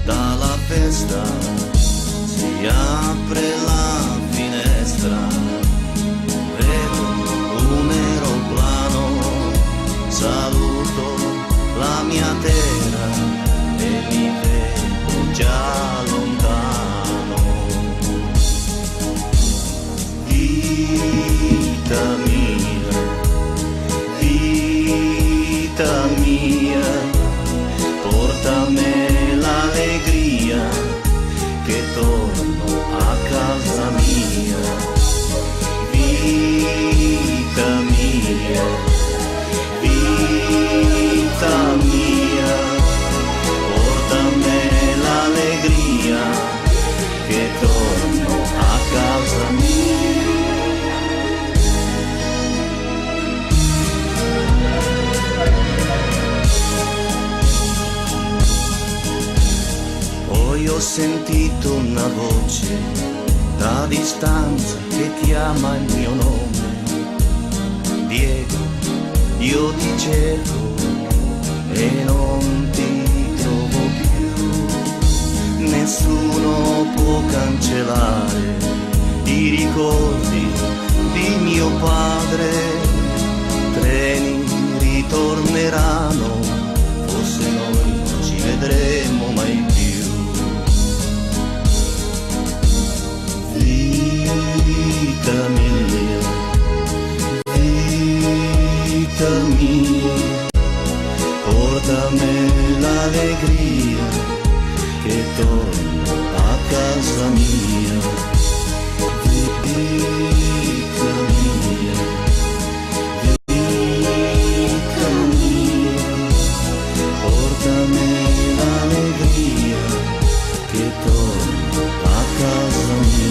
dalla festa, si apre la finestra, vedo un aeroplano, saluto la mia terra e mi vedo già lontano. Vita mia, vita mia, portami l'allegria che torno a casa mia. Vita mia, vita mia, portami l'allegria che torno a casa mia. Poi ho sentito una voce da distanza che chiama il mio nome. Diego, io ti cerco e non ti trovo più. Nessuno può cancellare i ricordi di mio padre. Treni ritorneranno, forse noi non ci vedremo mai più. Vita mia, vita mia, portami l'allegria che torno a casa mia. Vita mia, vita mia, portami l'allegria che torno a casa mia.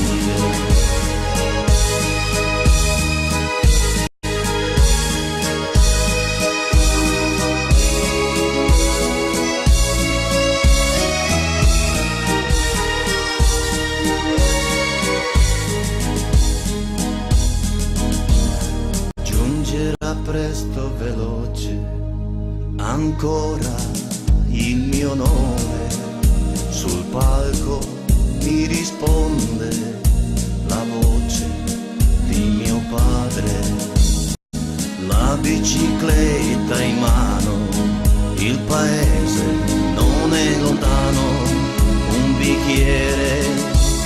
Giungerà presto veloce ancora il mio nome sul palco mi risponde la voce di mio padre. La bicicletta in mano, il paese non è lontano, un bicchiere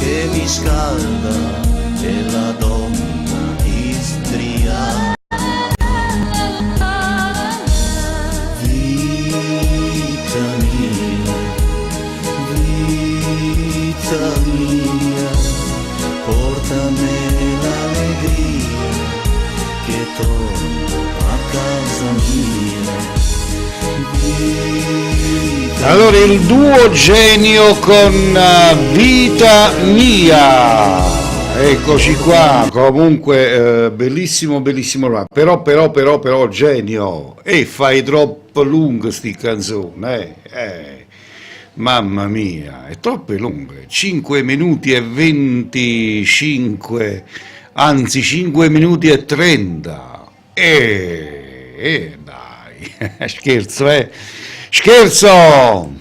che mi scalda e la donna istriana. Vita mia, vita mia, portami l'allegria che torno a casa mia. Vita Allora il duo Genio con Vita Mia. Eccoci qua, comunque bellissimo, bellissimo rap. Però, però, però, però, Genio, e fai troppo lungo sti canzone, eh. Mamma mia, è troppo lunga. 5 minuti e 25, anzi 5 minuti e 30. Dai, scherzo, Scherzo!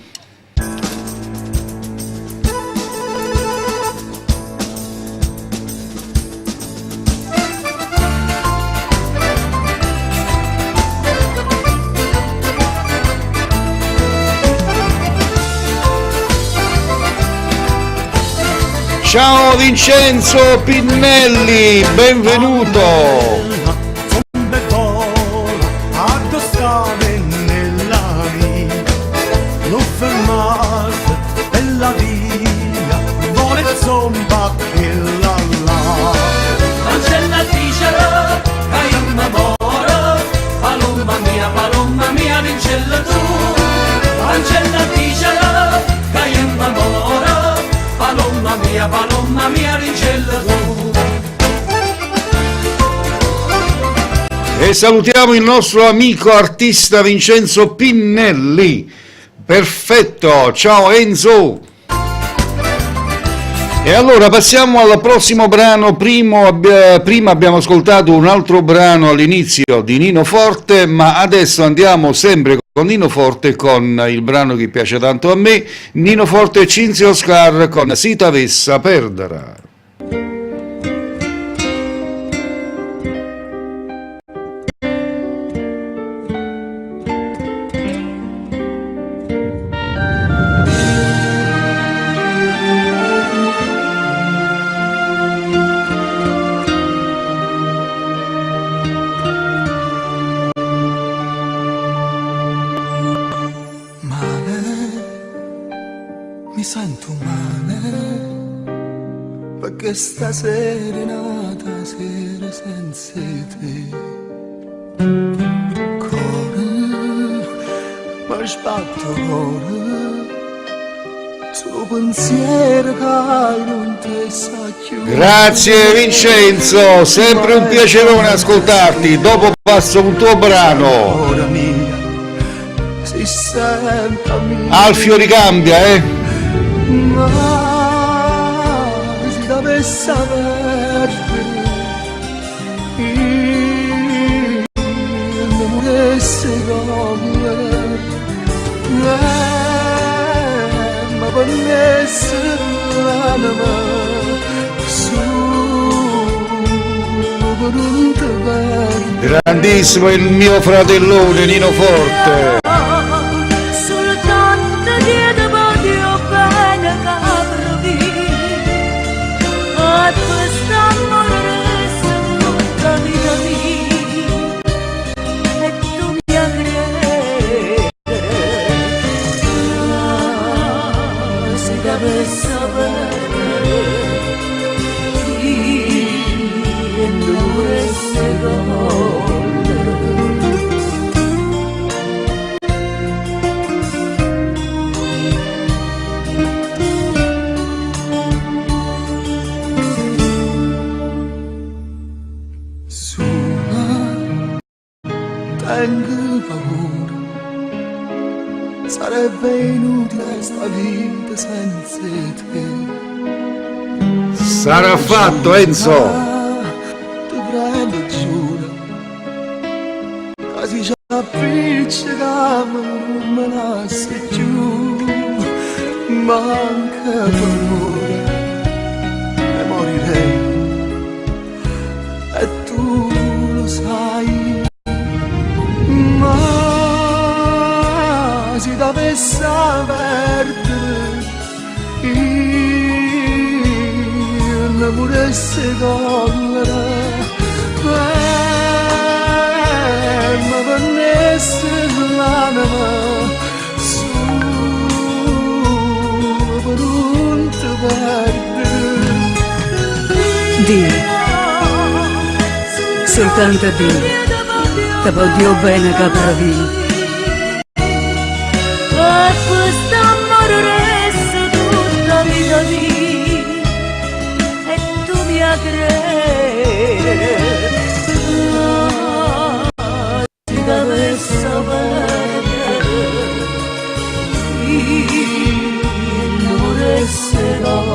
Ciao Vincenzo Pinnelli, benvenuto. a chella là. Vancella a dicere che io mi moro, palomma mia, palomma mia, dincella tu. Vancella a dicere che io mi moro, palomma mia, palomma mia, dincella tu. E salutiamo il nostro amico artista Vincenzo Pinnelli. Perfetto, ciao Enzo. E allora passiamo al prossimo brano. Prima abbiamo ascoltato un altro brano all'inizio di Nino Forte, ma adesso andiamo sempre con Nino Forte con il brano che piace tanto a me, Nino Forte e Cinzia Oscar con Si t'avessa perdere. Male, mi sento male, perché stasera è nata sera senza te. Cuore, mi sbatto cuore, tuo pensiero che non ti sa più. Grazie Vincenzo, sempre un piacerone ascoltarti. Dopo passo un tuo brano. Ora mia, si senta mia. Alfio ricambia, eh? Ma se dovesse perdere, io non volessi cogliere, ma volessi l'anima solo per un te perdere. Grandissimo il mio fratellone Nino Forte. Soltanto ti voglio bene capri e quest'amore resta tutta vita mia e tu mi credi se dovessi perdere io non vorrei cogliere. Sola, tengo paura, sarebbe inutile sta vita senza te. Sarà fatto, Enzo. Ti prego, giuro, che si ci appiccica non me lasci più, manca per ora e morirei, e tu lo sai. Ma se dovesse perdere, io non volessi cogliere, ma venisse l'anima solo per un te perdere. Dio, soltanto Dio, te voglio bene capravino. E quest'amore resta tutta vita mia e tu mi credi. Ah, se dovessi perdere, io non vorrei cogliere.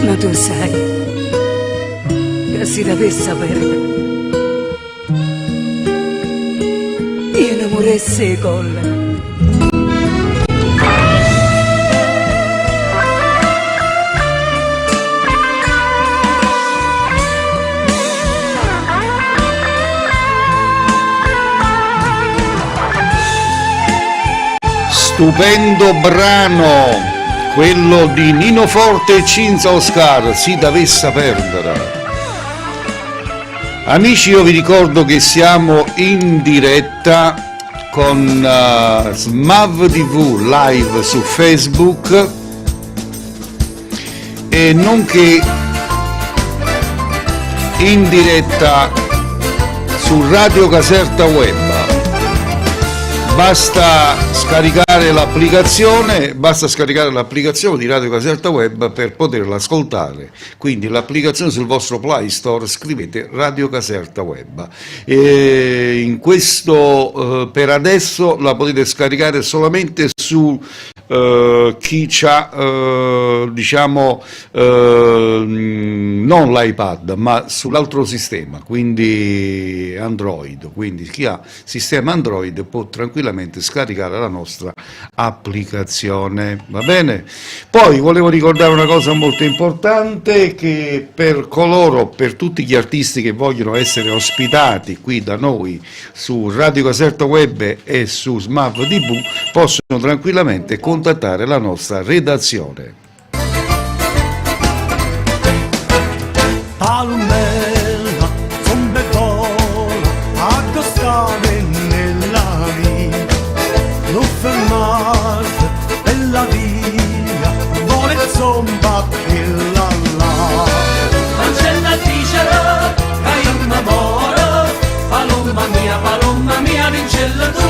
Ma tu sai che se dovesse perdere, io non moresse collera. Stupendo brano, quello di Nino Forte e Cinzia Oscar, Si dovesse perdere. Amici, io vi ricordo che siamo in diretta con Smav TV live su Facebook e nonché in diretta su Radio Caserta Web. Basta scaricare l'applicazione, basta scaricare l'applicazione di Radio Caserta Web per poterla ascoltare. Quindi l'applicazione sul vostro Play Store, scrivete Radio Caserta Web. E in questo per adesso la potete scaricare solamente su chi c'ha non l'iPad ma sull'altro sistema, quindi Android. Quindi chi ha sistema Android può tranquillamente scaricare la nostra applicazione, va bene? Poi volevo ricordare una cosa molto importante, che per coloro, per tutti gli artisti che vogliono essere ospitati qui da noi su Radio Caserta Web e su Smav TV, possono tranquillamente contattare la nostra redazione. Palmella, come vola, accostata nella via, non fermarti per la via, vuole zomba quella là. Ancella dicere che io mi moro, paloma mia, vincella tu.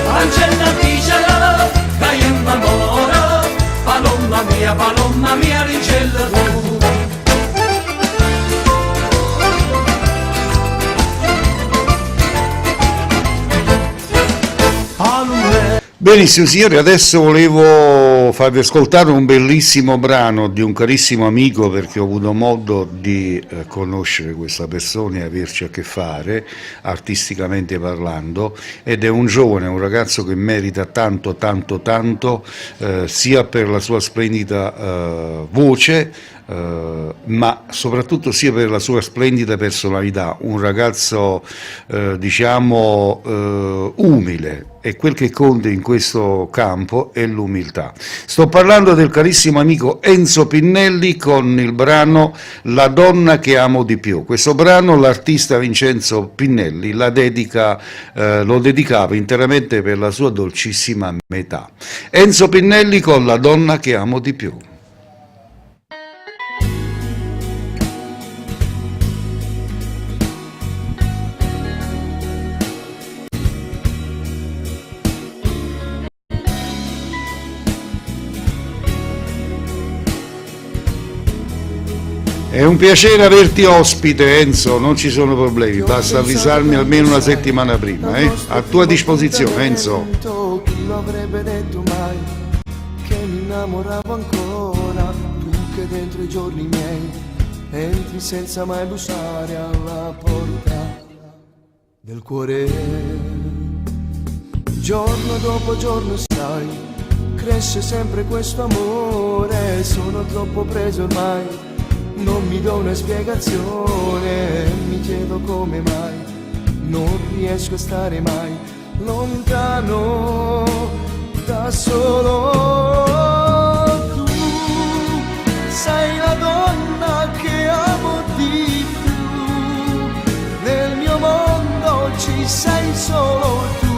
Ancella dicere che io mi moro, paloma mia, vincella tu. Benissimo signori, adesso volevo farvi ascoltare un bellissimo brano di un carissimo amico, perché ho avuto modo di conoscere questa persona e averci a che fare artisticamente parlando, ed è un giovane, un ragazzo che merita tanto, tanto, tanto, sia per la sua splendida voce, ma soprattutto sia per la sua splendida personalità, un ragazzo umile, e quel che conta in questo campo è l'umiltà. Sto parlando del carissimo amico Enzo Pinnelli con il brano La donna che amo di più. Questo brano l'artista Vincenzo Pinnelli lo dedicava interamente per la sua dolcissima metà. Enzo Pinnelli con La donna che amo di più. È un piacere averti ospite, Enzo, non ci sono problemi, basta avvisarmi almeno una settimana prima? A tua disposizione, Enzo. Chi lo avrebbe detto mai che mi innamoravo ancora, tu che dentro i giorni miei entri senza mai bussare alla porta del cuore. Giorno dopo giorno sai, cresce sempre questo amore, sono troppo preso ormai, non mi do una spiegazione, mi chiedo come mai non riesco a stare mai lontano da solo. Tu sei la donna che amo di più, nel mio mondo ci sei solo tu,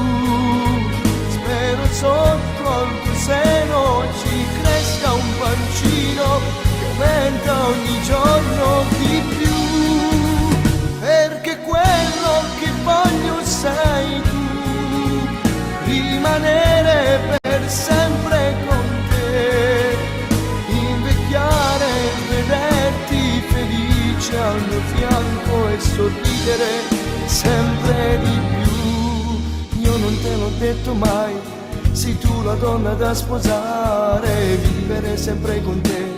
spero sotto al tuo seno ci cresca un pancino che aumenta ogni giorno di più, perché quello che voglio sei tu, rimanere per sempre con te, invecchiare e vederti felice al mio fianco e sorridere sempre di più. Io non te l'ho detto mai, sei tu la donna da sposare, vivere sempre con te,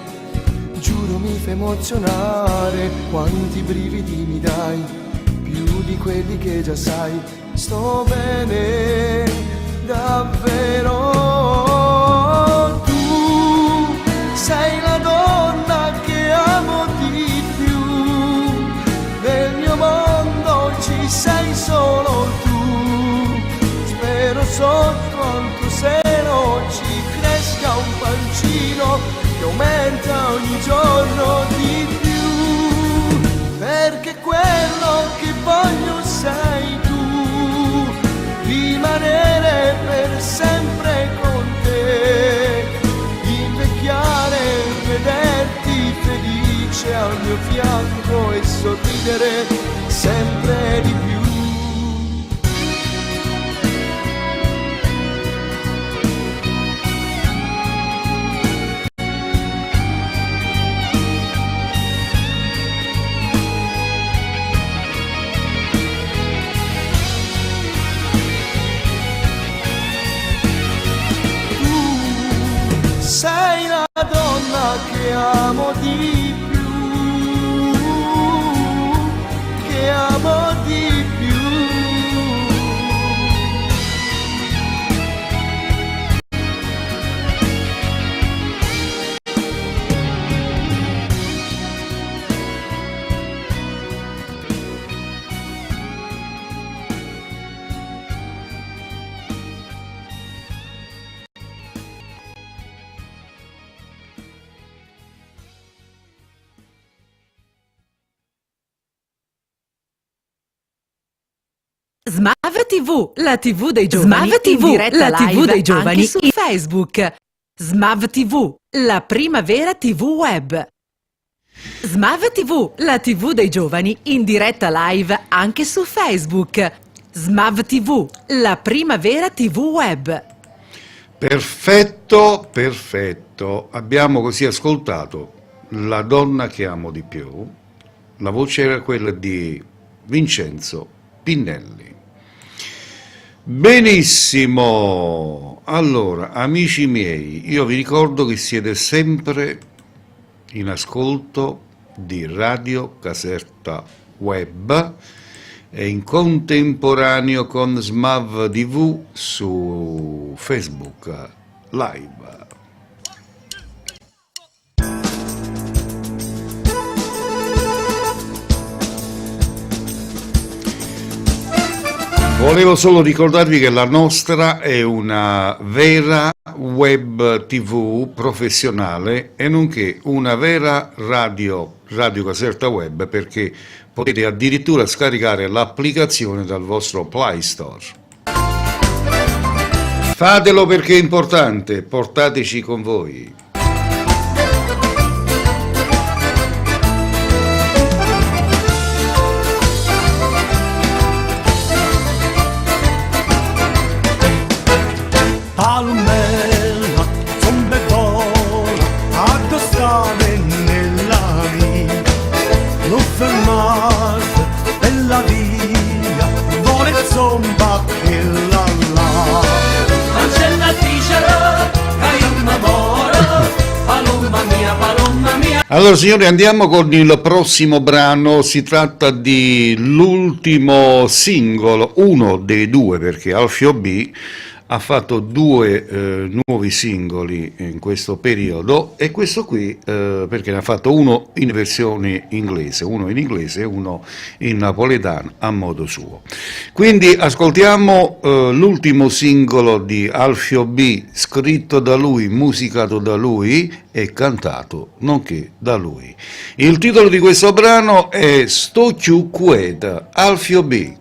giuro mi fa emozionare, quanti brividi mi dai, più di quelli che già sai, sto bene davvero. Tu sei la donna che amo di più, nel mio mondo ci sei solo tu, spero sotto al tuo seno ci cresca un pancino che aumenta ogni giorno di più, perché quello ridere sempre di più. Tu sei la donna che amo di più, che amo di più. Smav TV, la TV dei giovani. Smav in TV, diretta la TV live dei giovani anche su Facebook. Smav TV, la prima vera TV web. Smav TV, la TV dei giovani in diretta live anche su Facebook. Smav TV, la prima vera TV web. Perfetto, perfetto. Abbiamo così ascoltato La donna che amo di più. La voce era quella di Vincenzo Pinnelli. Benissimo. Allora, amici miei, io vi ricordo che siete sempre in ascolto di Radio Caserta Web e in contemporaneo con Smav TV su Facebook Live. Volevo solo ricordarvi che la nostra è una vera web TV professionale e nonché una vera radio, Radio Caserta Web, perché potete addirittura scaricare l'applicazione dal vostro Play Store. Fatelo perché è importante, portateci con voi. Palmella, zombe vola, addo sta nella mia, non fermate per la via, vuole zomba che la la. Vancella dicere che io mi moro, palomma mia, palomma mia. Allora signori, andiamo con il prossimo brano, si tratta di l'ultimo singolo, uno dei due, perché Alfio B ha fatto due nuovi singoli in questo periodo e questo qui perché ne ha fatto uno in versione inglese, uno in inglese e uno in napoletano a modo suo. Quindi ascoltiamo l'ultimo singolo di Alfio B, scritto da lui, musicato da lui e cantato nonché da lui. Il titolo di questo brano è Sto chiù queta, Alfio B.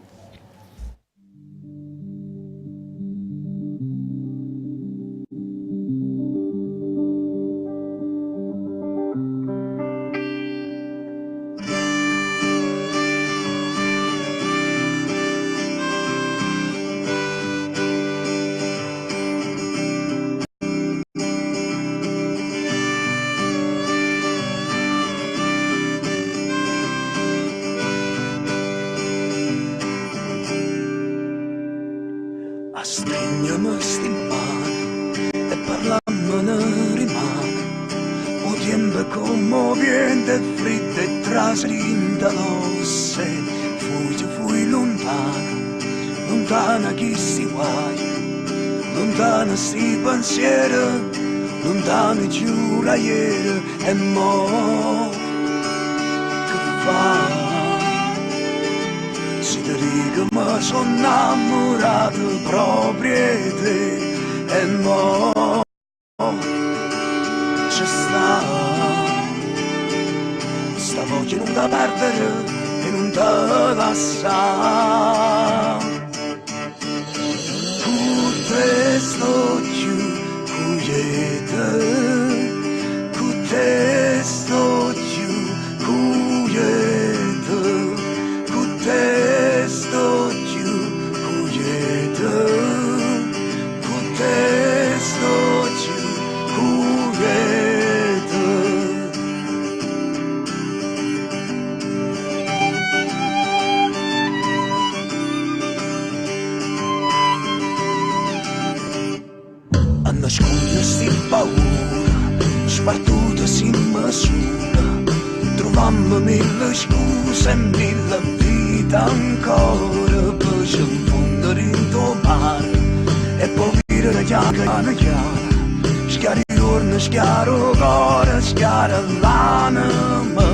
Strignami sti mani e parlammene rimane. O tempo come vento e freddo e trase dint' l'osse. Fui, fui lontana, lontana chi si guai, lontana sti pensieri, lontana giù ieri e mo che fa? Se ti dico mi sono innamorato proprio di te e mo ci sta. Sta voce non da perdere e non te lascia. Con te sto più quiete, con te sto più quiete. Ancora pe ce 'nfonnere dint' 'o mare e po' vire chiano chiano schiara 'e juorno schiara 'o core schiara l'anema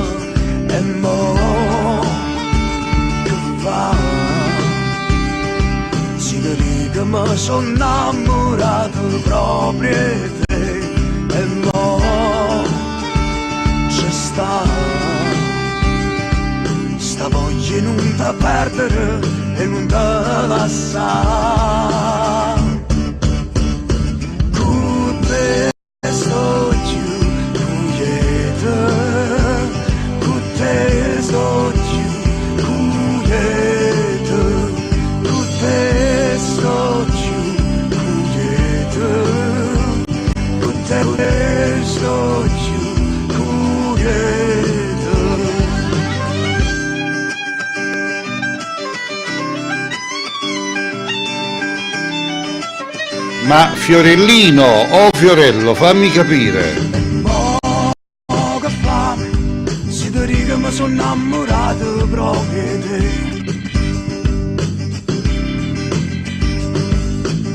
e mo che fa si te dico me so 'nnammurato proprio 'e te e mo ce sta Sta voglia 'e nun te perdere e nun te lassà. Cu te sto cchiù cuieta, cu te sto cchiù cuieta, cu te sto cchiù cuieta, cu te sto cchiù cuieta. Ma Fiorellino o Fiorello, fammi capire. Mo che fa si te dico mi sono innamorato proprio 'e te.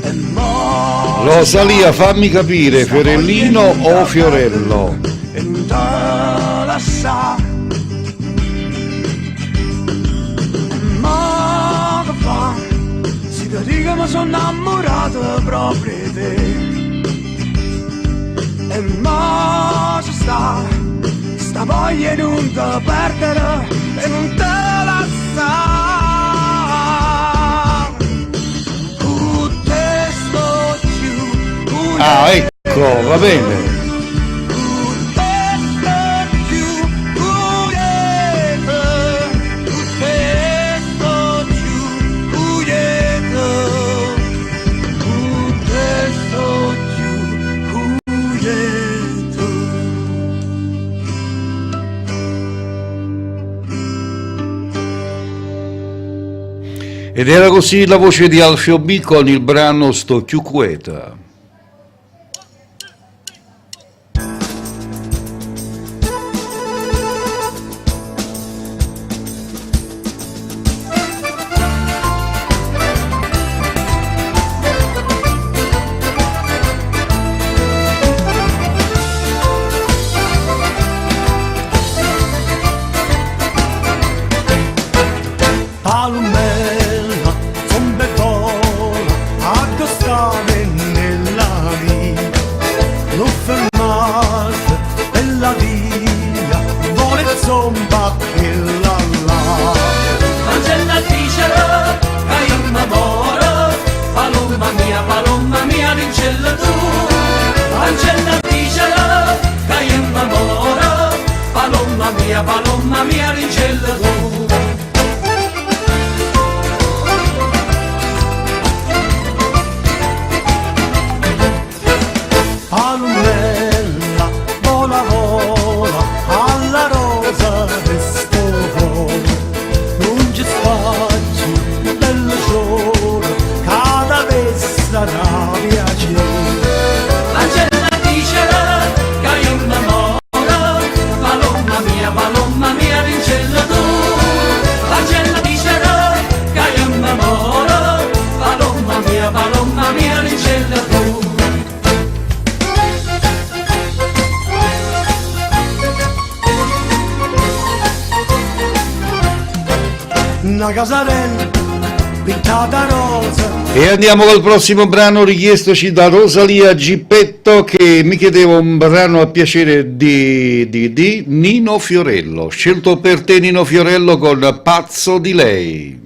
E mo Rosalia, fammi capire, Fiorellino o Fiorello? E nun te lassà. E mo che fa si te dico mi sono innamorato proprio 'e te. E mo ci sta sta voglia 'e nun te perdere e nun te lassà. Cu te sto cchiù Ah, ecco, va bene. Cu te sto cchiù cuieta, cu te sto cchiù cuieta, cu te sto cchiù cuieta. Ed era così la voce di Alfio B con il brano Sto cchiù cueta. Palummella, zompa e vola, addò sta nennella mia. Nun fermarte pe' la via, vola e zompa a chella là. Vancella a dicere ca io me moro, palomma mia, palomma mia, dincello tu. Vancella a dicere ca io me moro, palomma mia, palomma mia, dincello tu. Palummella, vola vola, alla rosa de sto core. Nun ce sta cchiù bello sciore ca t'avess' 'a dà piacere. Vancella a dicere ca io me moro, palomma mia, palomma mia, dincello tu. Vancella a dicere ca io me moro, palomma mia, palomma mia, dincello tu. Na casarella pittata rosa. E andiamo col prossimo brano richiestoci da Rosalia Gippetto che mi chiedeva un brano a piacere di, di, di Nino Fiorello. Scelto per te Nino Fiorello con Pazzo di lei.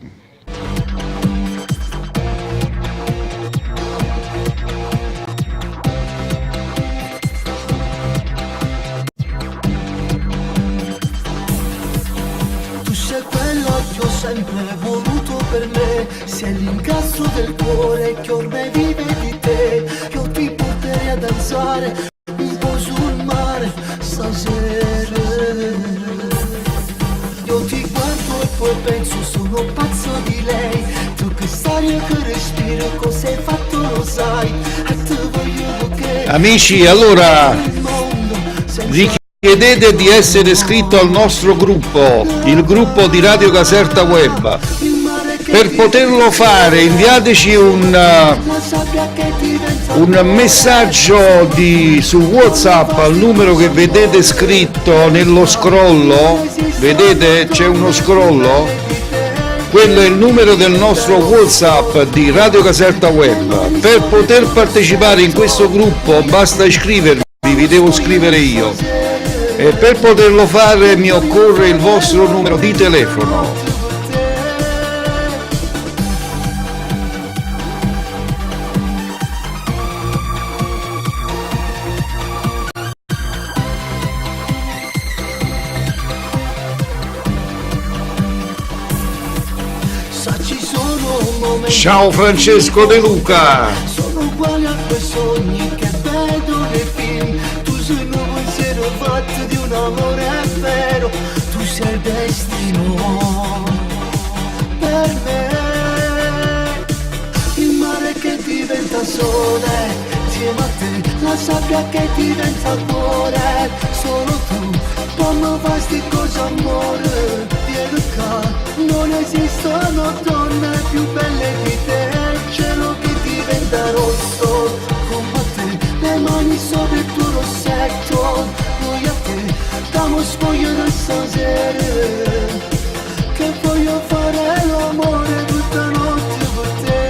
Tu sei quello che ho sempre voluto per me, sei l'incasso del cuore che ormai vive di te. Io ti porterei a danzare un po' sul mare stasera. Io ti guardo e poi penso sono pazzo di lei. Tu che aria che respiro, cosa hai fatto lo sai. E te voglio perché Amici, allora Chiedete di essere iscritto al nostro gruppo, il gruppo di Radio Caserta Web. Per poterlo fare inviateci un messaggio su WhatsApp al numero che vedete scritto nello scrollo. Vedete? C'è uno scrollo? Quello è il numero del nostro WhatsApp di Radio Caserta Web. Per poter partecipare in questo gruppo basta iscrivervi, vi devo scrivere io. E per poterlo fare mi occorre il vostro numero di telefono. Ciao Francesco De Luca. Sono uguali a quei sogni che vedo nei film. Tu sei il mio pensiero fatto di un amore vero. Tu sei il destino per me. Il mare che diventa sole, insieme a te, la sabbia che diventa cuore. Solo tu, come fai sti cose amore, vieni qua. Non esistono donne più belle di te. Il cielo che diventa rosso, come te, le mani sopra il tuo rossetto. Noi a te, damo sfoglio da stasera, che voglio fare l'amore tutta notte con te.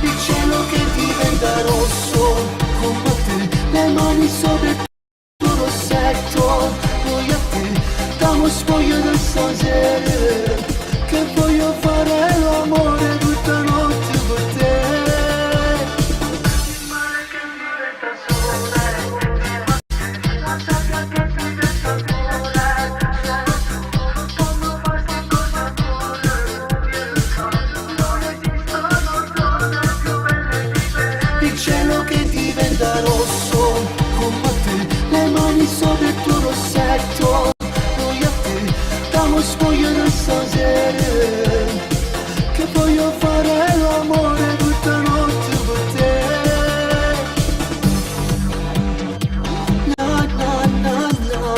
Il cielo che diventa rosso, come te, le mani sopra il tuo rossetto. Noi a te, damo sfoglio da stasera, che voglio fare l'amore tutta notte con te. Il cielo che diventa rosso, come te, le mani sopra il tuo rossetto. Noi a te, damo sfoglio da stasera, che voglio fare l'amore tutta notte con te. Na, na, na, na.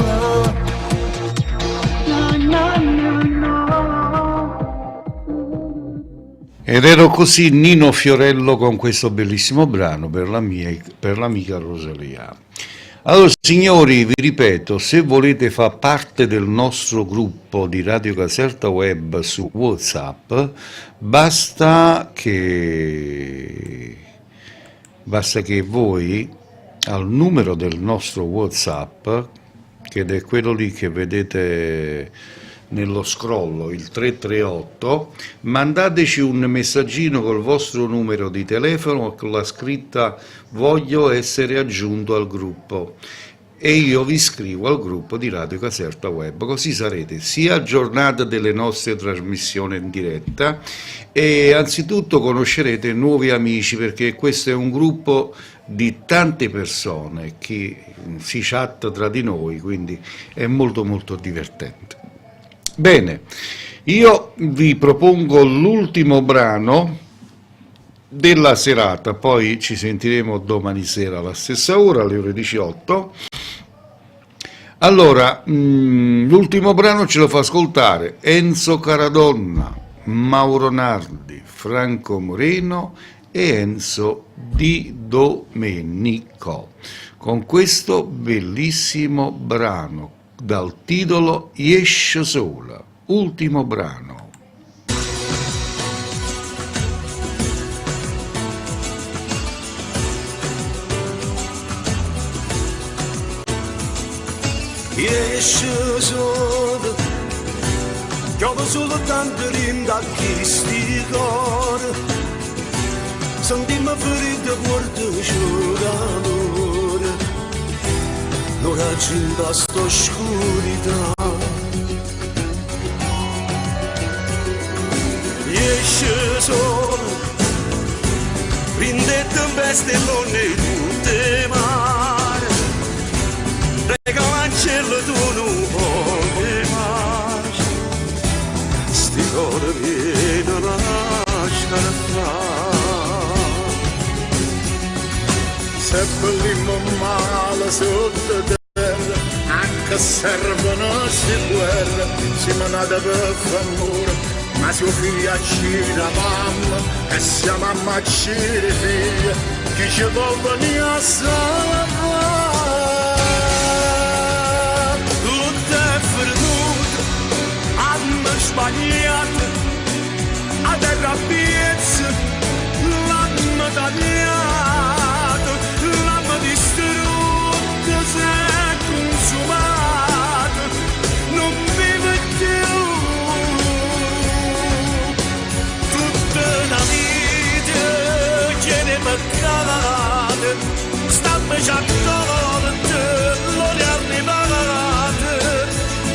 Na, na, na, na. Ed ero così Nino Fiorello con questo bellissimo brano per l'amica Rosalia. Allora signori, vi ripeto, se volete far parte del nostro gruppo di Radio Caserta Web su WhatsApp, basta che voi al numero del nostro WhatsApp, che è quello lì che vedete nello scrollo, il 338, mandateci un messaggino col vostro numero di telefono con la scritta voglio essere aggiunto al gruppo, e io vi iscrivo al gruppo di Radio Caserta Web, così sarete sia aggiornati delle nostre trasmissioni in diretta e anzitutto conoscerete nuovi amici, perché questo è un gruppo di tante persone che si chatta tra di noi, quindi è molto molto divertente. Bene, io vi propongo l'ultimo brano della serata, poi ci sentiremo domani sera alla stessa ora, alle ore 18. L'ultimo brano ce lo fa ascoltare Enzo Caradonna, Mauro Nardi, Franco Moreno e Enzo Di Domenico, con questo bellissimo brano dal titolo Jesce Sola, ultimo brano. Jesce sola, piove solo tanto rinda chi sti cuore, sentimi ferito guarda c'è calore, non raggiunta sta oscurità. Jesce sole, rinde tempeste non è tutte mare, Regalancelo tu nu poco 'e pace Sti core vienono a scarfà Seppellimmo 'o male sotto terra A che servono 'sti guerre Simmo nate pe' fa ammore Ma si 'o figlio accide 'a mamma E si 'a mamma accide 'e figlie Chi ce po' venì a salvà? Tutto è fernuto, hanno sbagliato, 'a terra a piezze l'hanno tagliato, l'hanno distrutto, s'è consumato, nun vive cchiù. Tutta 'na vita chiena 'e peccate, stammoce accorte, l'ora è arrivata,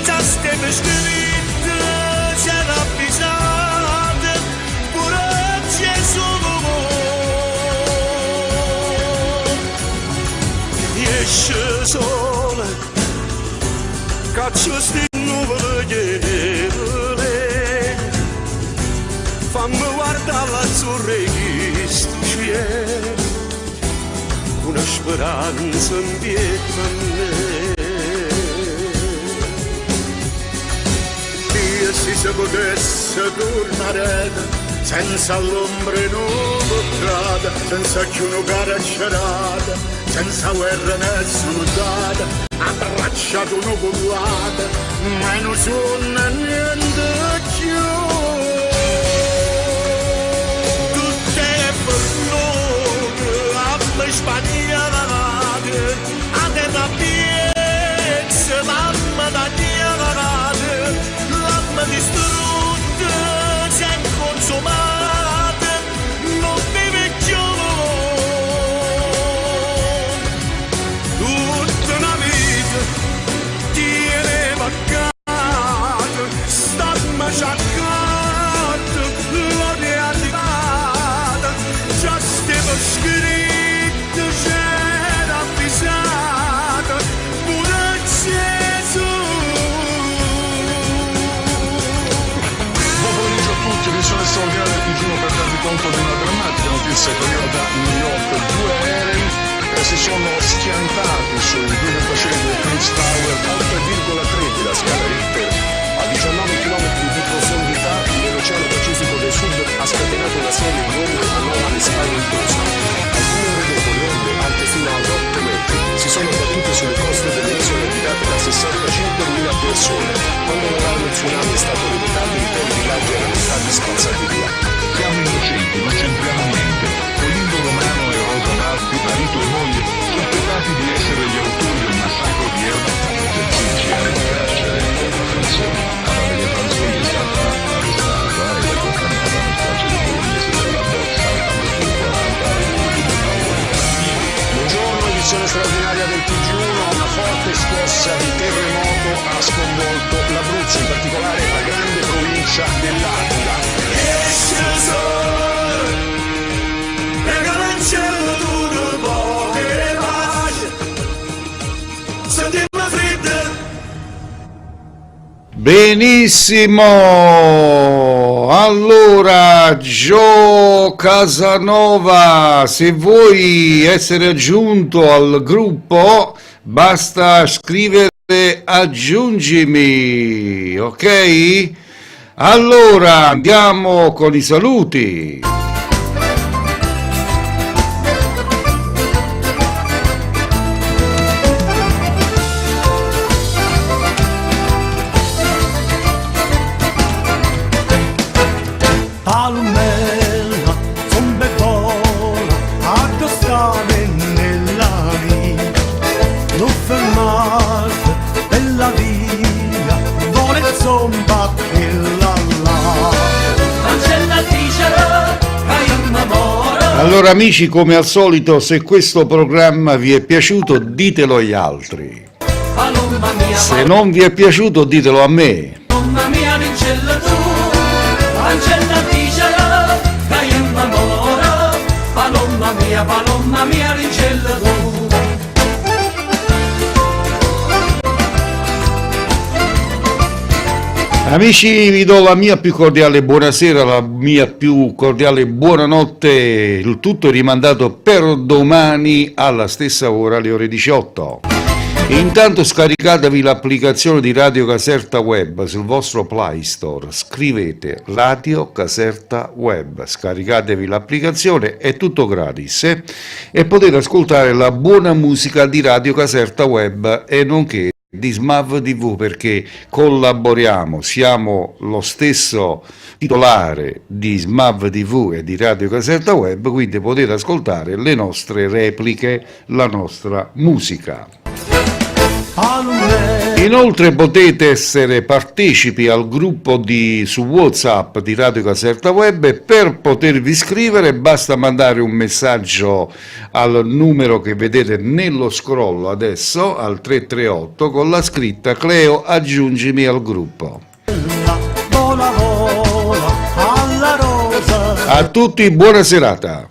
già steva scritto, c'era avvisato pure Gesù. Jesce sole, caccia 'sti nuvole nere, fammi guardà l'azzurro 'e chistu cielo, cu 'na speranza 'mpietto a me. Dio si se potesse tornare aret, senza l'ombra 'e nu peccato, senza cchiù nu carcerato, senza guerra né soldato, abbracciato uno con l'altro, ma è nu suonno e niente cchiù. Tutto è fernuto, amma sbagliato, 'a terra a piezze l'amma tagliata, l'amma distrutta, s'è consumata, nun vive cchiù. Tutta 'na vita chiena 'e peccato, stammoce accorte, l'ora è arrivata, già steva scritto, c'era avvisato pure Gesù. Buon pomeriggio a tutti, edizione straordinaria del TG1 per darvi conto di una drammatica notizia che arriva da New York. Due aerei si sono schiantati sui due grattacieli del Twin Tower, 8,3 della scala Richter, a 19 km di profondità nell'Oceano Pacifico del Sud ha scatenato una serie di onde anomale spaventose. Alcune ore dopo le onde, alte fino ad 8 metri, si sono abbattute sulle coste delle isole abitate da 65.000 persone. Quando l'allarme tsunami è stato revocato, interi villaggi erano stati spazzati via. Siamo innocenti, non c'entriamo niente. Olindo Romano e Rosa Balfi, marito e moglie, sospettati di essere gli autori del massacro di Erba Cicci era in carcere con la Franzoni. Valeria Franzoni è stata arrestata ed accompagnata alla strage del bolognese della Bozza alle 2.40 ai voli del Paolo dei Carabinieri. Buongiorno, edizione straordinaria del TG1. Una forte scossa di terremoto ha sconvolto l'Abruzzo, in particolare la grande provincia dell'Aquila. Jesce sole, regalancelo tu nu poco 'e pace, sentimmo friddo. Benissimo! Allora, Joe Casanova, se vuoi essere aggiunto al gruppo, basta scrivere aggiungimi, ok? Allora, andiamo con i saluti. Palummella, zompa e vola, addò sta nennella mia. Nun fermarte pe' la via, vola e zompa chella là. Vancella a dicere che io mi moro. Allora amici, come al solito, se questo programma vi è piaciuto, ditelo agli altri. Palomma mia, Se non vi è piaciuto, ditelo a me. palomma mia, dincella tu. Vancella a dicere che io mi moro. Palomma mia, palomma mia, dincella tu. Amici, vi do la mia più cordiale buonasera, la mia più cordiale buonanotte, il tutto è rimandato per domani alla stessa ora, alle ore 18. Intanto scaricatevi l'applicazione di Radio Caserta Web sul vostro Play Store, scrivete Radio Caserta Web, scaricatevi l'applicazione, è tutto gratis eh? E potete ascoltare la buona musica di Radio Caserta Web e nonché di Smav TV perché collaboriamo, siamo lo stesso titolare di Smav TV e di Radio Caserta Web, quindi potete ascoltare le nostre repliche, la nostra musica. Inoltre potete essere partecipi al gruppo di, su WhatsApp di Radio Caserta Web e per potervi iscrivere basta mandare un messaggio al numero che vedete nello scrollo adesso, al 338, con la scritta Cleo aggiungimi al gruppo. Vola, vola, alla rosa. A tutti buona serata!